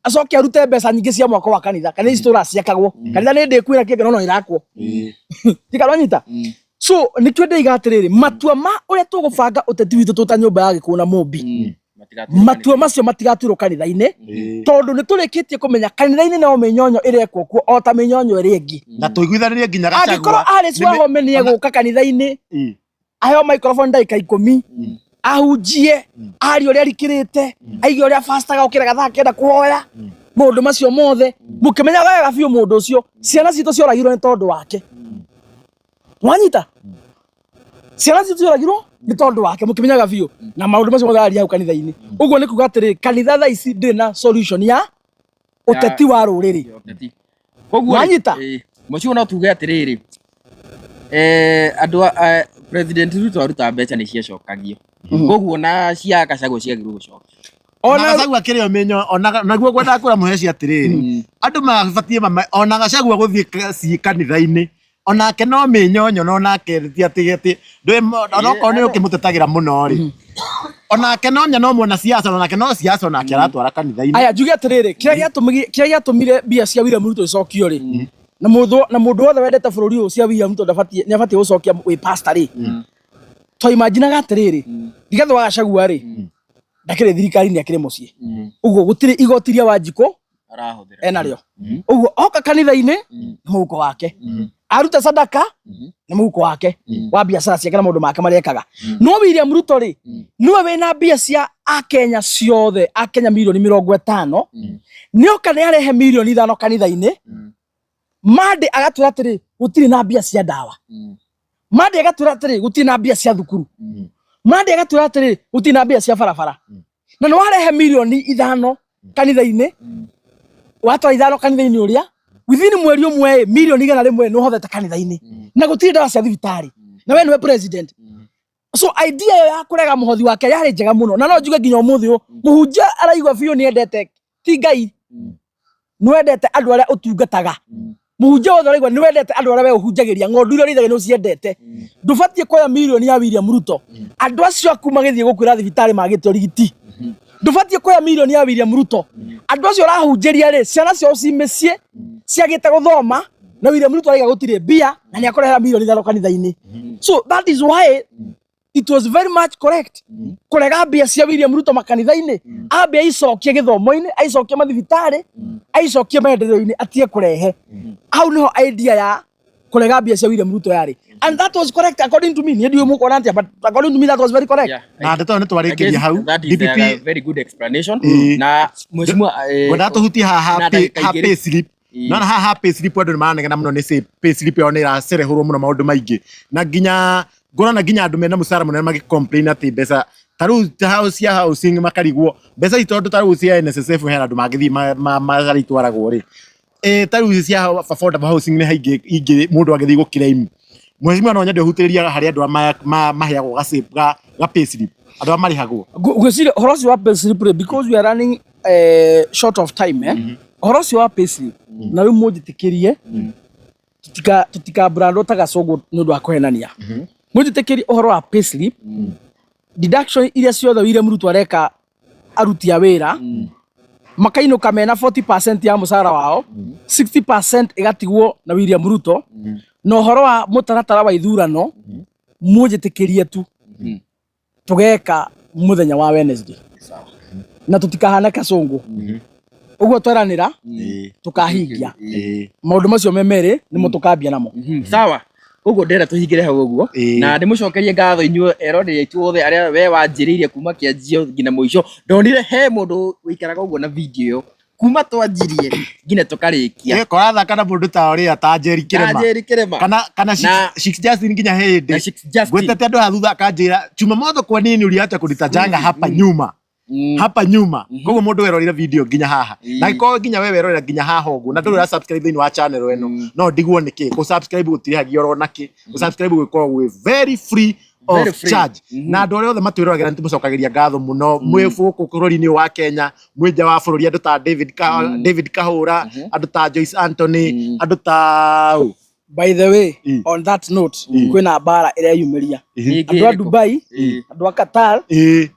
acoke arute mbeca nyingĩ cia mwako wa kanitha. Kanitha ici tũraga ciakagwo. Kanitha nĩ ndĩku ĩna kĩngĩ no no ĩrakwo. Tikarwanyita. So nĩkĩo ndĩiga atĩrĩrĩ, matua ma ũrĩa tũgũbanga ũteti witũ twĩ ta nyũmba ya Gĩkũyũ na Mũmbi, matua macio matigatuĩrwo kanitha-inĩ, tondũ nĩ tũrĩkĩtie kũmenya kanitha-inĩ no mĩnyonyo ĩrekwo kuo o ta mĩnyonyo ĩrĩa ĩngĩ. Na tũiguithanĩrie nginya Gachagua. Angĩkorwo Alice Wahome nĩ egũka kanitha-inĩ, aheo microphone ndagĩka 10, ahunjie, arie ũrĩa arikĩrĩte, aige ũrĩa fastaga okĩra thaa 9 kũhoya, maũndũ macio mothe mũkĩmenyaga wega biũ mũndũ ũcio ciana citũ cioragirwo nĩ tondũ wake. Wanyita? Ciana citũ cioragirwo nĩ tondũ wake, mũkĩmenyaga biũ, na maũndũ macio mothe araria hau kanitha-inĩ. Ũguo nĩ kuga atĩrĩ, kanitha thaa ici ndĩrĩ na solution ya ũteti wa rũrĩrĩ. Ũteti. Koguo rĩ, Wanyita? Mũciũ no tuge atĩrĩrĩ, andũ President Ruto aruta mbeca nĩ ciacokagio, koguo na cia Gachagua ciagĩrĩirwo gũcokio. Ona Gachagua akĩrĩ o mĩnyo, ona naguo ngwendaga kwĩra Mũheci atĩrĩrĩ, andũ mabatiĩ ona Gachagua gũthiĩ ciĩ kanitha-inĩ, onake no mĩnyonyo, no nake ti atĩ atĩ onokorwo nĩ ũkĩmũtetagĩra mũno rĩ, onake no nya no mwena siasa, onake no siasa, onake aratwara kanitha-inĩ. Aya, njuge atĩrĩrĩ, kĩrĩa gĩatũmire mbia cia William Ruto icokio rĩ, na mũndũ wothe wendete bũrũri ũyũ cia William Ruto ndabatiĩ, nĩ abatiĩ gũcokia wĩ pastor rĩ, twaimaginaga atĩrĩrĩ, Rigathĩ wa Gachagua rĩ, ndakĩrĩ thirikari-inĩ, akĩrĩ mũciĩ, ũguo gũtirĩ igoti rĩa Wanjikũ. Arahũthĩra. Enarĩo ũguo oka kanitha-inĩ nĩ mũhuko wake, aruta sadaka nĩ mũhuko wake wa biacara ciake na maũndũ make marĩa ekaga. No William Ruto rĩ, nĩwe wĩna mbia cia akenya ciothe, akenya mirioni 50. Nĩoka nĩ arehe mirioni 5 kanitha-inĩ mande, agatwĩra atĩrĩ gũtirĩ na mbia cia ndawa, mande agatwĩra atĩrĩ gũtirĩ na mbia cia thukuru, mande agatwĩra atĩrĩ gũtirĩ na mbia cia barabara. Na nĩ warehe mirioni 5 kanitha-inĩ, watwara 5 kanitha-inĩ ũrĩa within mweri ũmwe ĩ, mirioni 100 nĩ ũhothete kanitha-inĩ, na gũtirĩ ndawa cia thibitarĩ, na we nĩwe president. So idea ĩyo ya kũrega mũhothi wake yarĩ njega mũno, na no njuge nginya ũmũthĩ ũyũ mũhunjia araigua biũ nĩ endete ti Ngai, nĩ wendete andũ arĩa ũtungataga. Mũhunjia wothe ũraigua nĩ wendete andũ arĩa we ũhunjagĩria, ng'ondu iria ũrĩithagia nĩ ũciendete, ndũbatiĩ kuoya mirioni ya William Ruto andũ acio aku magĩthiĩ gũkwĩra thibitarĩ magĩte ũrigiti. Ndũbatiĩ kuoya mirioni ya William Ruto andũ acio ũrahunjĩria rĩ, ciana ciao ci mĩciĩ ciagĩte gũthoma, na William Ruto araiga gũtirĩ mbia na nĩ akũrehera mirioni 5 kanitha-inĩ. So that is why it was very much correct kũrega mbia cia William Ruto makanitha-inĩ, ambe aicokie gĩthomo-inĩ, aicokie mathibitarĩ, aicokie maendeleo-inĩ, atige kũrehe hau. Niho idea ya kũrega mbia cia William Ruto yarĩ, and that was correct according to me. Niĩ ndiũĩ mũkuona atĩa, but according to me that was very correct. Na ndeto ĩyo nĩ twarĩkĩria hau. That is DPP a very good explanation. Na mheshimiwa, ngwendaga tũhutie haha na ndagĩka ha igĩrĩ. pay slip. Nona haha pay slip andũ nĩ maranegena mũno nĩ pay slip yao nĩ ĩracerehũrwo mũno maũndũ maingĩ, na nginya ngũrona nginya andũ mena mũcara mũnene magĩ complain atĩ mbeca ta rĩu ta house cia housing makarigwo mbeca ici, tondũ ta rĩu cia NSSF hena andũ mangĩthiĩ harĩa itwaragwo rĩ, ta rĩu ici cia affordable housing nĩ haingĩ ingĩ mũndũ angĩthiĩ gũ claim. Mheshimiwa, no nyende ũhutĩrĩria harĩa andũ aya maheagwo ga pay slip, andũ aya marĩhagwo. Ngwĩciria ũhoro ũcio wa pay slip rĩ, because we are running short of time, ũhoro ũcio wa pay slip, na rĩu mũnjĩtĩkĩrie tutika brandwo ta gacũngũ nĩ ũndũ wa kũhenania, mũnjĩtĩkĩrie ũhoro wa pay slip deduction iria ciothe William Ruto areka aruti a wĩra makainũka mena 40% ya mũcara wao, 60% ĩgatigwo na William Ruto, na ũhoro wa mũtaratara wa ithurano, mũnjĩtĩkĩrie tu tũgeka mũthenya wa Wednesday na tũtikahane kacũngũ ũguo tweranĩra tũkahingia maũndũ macio me merĩ nĩmo tũkambia namo. Sawa, koguo ndĩrenda tũhingĩre hau ũguo na ndĩmũcokerie ngatho inyuĩ eroreri aitũ othe arĩa we wanjĩrĩirie kuma kĩanjio nginya mũico. Ndonire he mũndũ ũikaraga ũguo na video ĩyo kuma twanjirie nginya tũkarĩkia. Korathaka na mũndũ ta ũrĩa ta Njeri Kĩrĩma. Njeri Kĩrĩma. Kana Shix Justin nginya hĩndĩ Na Shix Justin. Ngwĩtete andũ aya thutha akanjĩra Jumamothi, kwa nini uliacha kunitajanga hapa nyuma, hapa nyuma? Koguo mũndũ werorire video nginya haha, na gĩkorwo nginya we werorera nginya haha ũguo na ndũrĩ ũra subscribe thĩinĩ wa channel ĩno, no ndigwo nĩkĩ kũ subscribe gũtirĩhagio oro nakĩ. Kũ subscribe gũkoragwo gwĩ very free Very of free. charge. Na andũ arĩa othe matwĩroragĩra nĩ tũmũcokagĩria ngatho mũno, mwĩ gũkũ bũrũri-inĩ ũyũ wa Kenya, mwĩ nja wa bũrũri, andũ ta David Kahũra, andũ ta Joyce Anthony, andũ ta ũ? By the way, on that note, kwĩna mbara ĩreyumĩria. Andũ a Dubai, andũ a Qatar,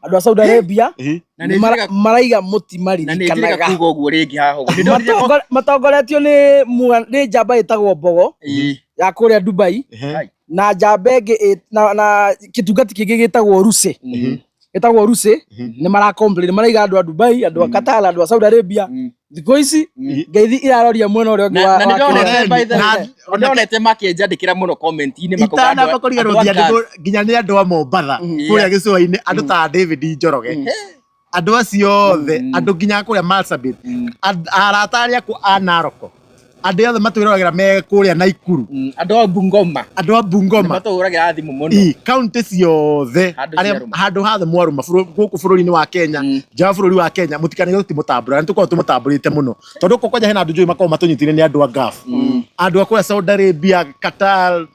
andũ a Saudi Arabia Na nĩ maraiga na nĩ njĩrĩga mũtimaririkanaga. Kuga ũguo rĩngĩ haha ũguo. Nĩ ndonire Matongoretio nĩ njamba ĩtagwo Mbogo ya kũrĩa Dubai, na njamba ĩngĩ na kĩtungati kĩngĩ gĩtagwo Ruse, gĩtagwo Ruse. Nĩ mara complain, maraiga andũ a Dubai, andũ a Qatar, andũ a Saudi Arabia, thikũ ici ngeithi iraroria mwena ũrĩa ũngĩ Na wa na wa nĩ ndonete kĩrĩa. by the way, Na- nĩ ndonete makĩnjandĩkĩra mũno comment-inĩ makauga Itanamba kũriganĩrwo andũ a nginya Gulf. nginya nĩ andũ a Mombatha kũrĩa gĩcũa-inĩ, andũ ta David Njoroge, andũ acio othe, andũ nginya kũrĩa Marsabit, arata arĩa aku a Narok, andũ othe matwĩroragĩra me kũrĩa Naikuru, Andũ a Bungoma. Andũ a Bungoma. Matũhũragĩra thimũ mũno. Kaunti ciothe. Handũ arĩa ciarũma. Handũ hathe mwarũma gũkũ bũrũri-inĩ wa Kenya, nja wa bũrũri wa Kenya, mũtikanige tũtimũtambũra, nĩ tũkoragwo tũmũtambũrĩte mũno, tondũ gũkũ kwanja hena andũ njũĩ makoragwo matũnyitĩire, nĩ andũ a Gulf, andũ a kũrĩa Saudi Arabia, Qatar,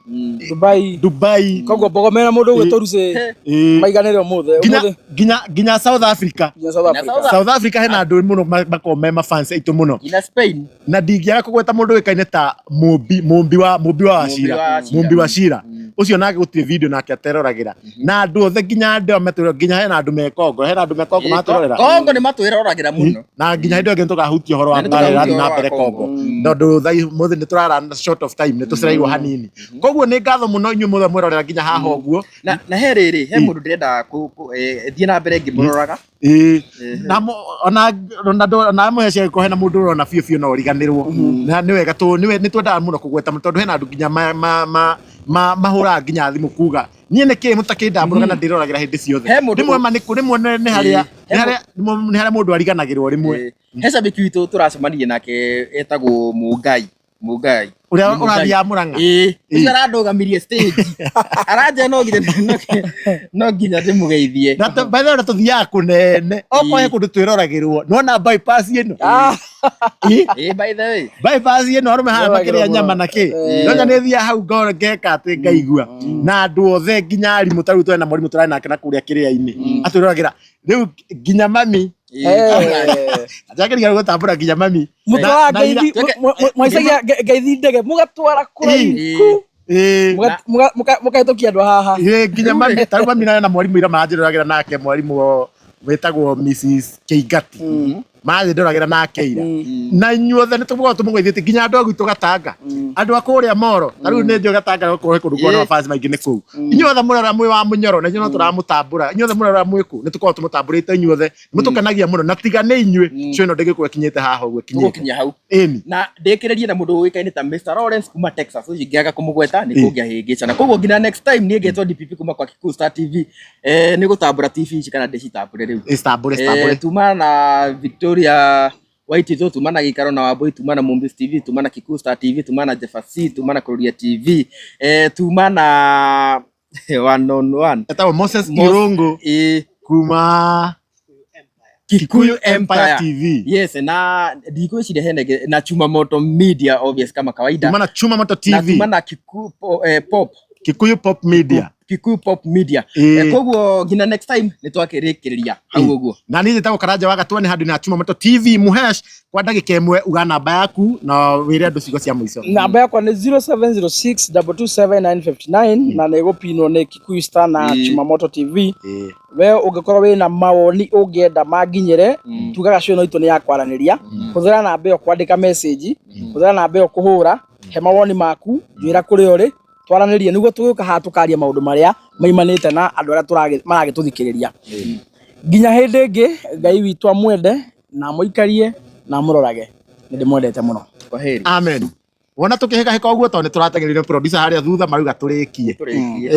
Dubai. Dubai. Koguo Mbogo mena mũndũ ũgwĩtwo Ruse maiganĩre ũmũthĩ. Nginya ũmũthĩ nginya South Africa. Nginya South Nginya Africa. South Africa hena andũ mũno makoragwo me mafans aitũ mũno. Nginya Spain. Na ndingĩaga kũgweta Mũndũ wĩkaine ta Mũmbi, Mũmbi wa Mũmbi wa Mũmbi Wacira, wa Wachira. Mũmbi wa Cira ũcio nake gũtirĩ video nake ateroragĩra, na andũ othe, nginya andũ aya metwĩra, nginya hena andũ me Kongo, hena andũ me Kongo matwĩrorera. Kongo nĩ matwĩroragĩra mũno. Na nginya hĩndĩ ĩyo ĩngĩ nĩtũkahutia ũhoro wa Na mbarĩ nĩtũkahutia ĩrathiĩ na ũhoro wa mbere Kongo. Kongo, tondũ thaa mũthĩ nĩ tũrara short of time, nĩ tũcereirwo hanini. Koguo nĩ ngatho mũno inyuĩ mũthe mwerorera nginya haha ũguo. Na he rĩrĩ, he mũndũ ndĩrenda thiĩ na mbere ngĩmũroraga. Ĩĩ, na ona ona ona mũheci angĩkorwo hena mũndũ ũrona biũ biũ no ũriganĩrwo, na nĩ wega tũ nĩ twendaga mũno kũgweta, tondũ hena andũ nginya mahũraga nginya thimũ kuga niĩ nĩ kĩĩ mũtakĩndambũraga na ndĩroragĩra hĩndĩ ciothe. He mũndũ- Rĩmwe ma nĩ rĩmwe nĩ harĩa He nĩ harĩa nĩ harĩa mũndũ ariganagĩrwo rĩmwe. He cabiki witũ tũracemanirie nake etagwo Mũngai. Mũngai. Ũrĩa Nĩ Mũngai. ũrathiaga Mũrang'a. Ĩĩ, ũcio arandũgamirie stage. Aranjĩra no nginya ndĩmũgeithie. Na by the way, na tũthiaga kũnene okorwo he kũndũ twĩroragĩrwo, nĩwona bypass ĩno? Ĩ, Ĩĩ, by the way. Bypass ĩno arũme haha Wĩroragĩrwo makĩrĩa nyama mũno. na kĩ, nonya nĩ thiaga hau ngoro ngeka atĩ ngaigua na andũ othe, nginya arimũ. Ta rĩu twena mwarimũ tũrarĩ nake na kũrĩa kĩrĩa-inĩ atwĩroragĩra rĩu, nginya mami njagĩrĩire gũtambũra nginya mami. Mũtwara Na ngeithi, mwaicagia ngeithi ndege mũgatwara kũraihu, Ĩĩ. Mũkahĩtũkia andũ haha. Ĩĩ, nginya mami. Ta rĩu mami na mwarimũ ira manjĩroragĩra nake, mwarimũ wĩtagwo Mrs Keingati manjĩroragĩra nake ira. Na inyuothe nĩ tũgũkorwo tũmũgeithĩtie, nginya andũ a gwitũ Gatanga, andũ a kũrĩa Moro. Ta rĩu nĩ njũĩ Gatanga gũkorwo he kũndũ kuona mabaci maingĩ nĩ kũu. Inyuothe mũrora mwĩ wa Mũnyoro, na inyuĩ no tũramũtambũra. Inyuothe mũrora mwĩ kũ, nĩ tũkoragwo tũmũtambũrĩte. Inyuothe nĩ mũtũkenagia mũno, na tiga nĩ inyuĩ cio ĩno ndĩngĩkorwo ĩkinyĩte haha ũguo ĩkinyĩte. Tũgũkinya hau. Ĩni. Na ndĩkĩrĩrie na mũndũ ũĩkaine ta Mr. Lawrence kuma Texas, ũcio ingĩaga kũmũgweta nĩ kũngĩahĩngĩcana. Koguo nginya next time, niĩ ngetwo DPP kuma kwa Kikuyu Star TV. Nĩ gũtambũra TV ici kana ndĩcitambũre rĩu? Istambũre, istambũre. Tuma na Victoria Waitito, tuma na Gĩikaro na Wambui, tuma na Mumbis TV, tuma na Kikuyu Star TV, tuma na Jeff C, tuma na Kururia TV, tuma na One on One. Etagwo Moses Irungu kuma Kikuyu Empire Empire TV. Yes, na ndikwĩciria hena na Chuma Moto Media, obvious, kama kawaida. Tuma na Chuma Moto Na TV. tuma na Kikuyu Pop. Kikuyu Pop Media. Kikuyu Pop Media. Koguo nginya next time nĩ twakĩrĩkĩrĩria hau ũguo. Na niĩ njĩtagwo Karanja wa Gatua, nĩ handũ na Chuma Moto TV. Muhesh, kwa ndagĩka ĩmwe uga namba yaku na wĩre andũ ciugo cia mũico. Namba yakwa nĩ 0706 227 959, na nĩ ĩgũpinwo nĩ Kikuyu Star na Chumamoto TV. We ũngĩkorwo wĩna mawoni ũngĩenda manginyĩre, tugaga cio no itũ nĩ ya kwaranĩria. Hũthĩra namba ĩyo kwandĩka message, hũthĩra namba ĩyo kũhũra, he mawoni maku, njĩra kũrĩa ũrĩ, twaranĩrie, nĩguo tũgĩũka haha tũkaria maũndũ marĩa maimanĩte na andũ arĩa maragĩtũthikĩrĩria. Nginya hĩndĩ ĩngĩ, Ngai witũ amwende na amũikarie na amũrorage. Nĩ ndĩmwendete mũno. Kwa heri. Amen. Wona tũkĩhĩkahĩka ũguo tondũ nĩ tũrateng'erire producer harĩa thutha marauga tũrĩkie. Tũrĩkie.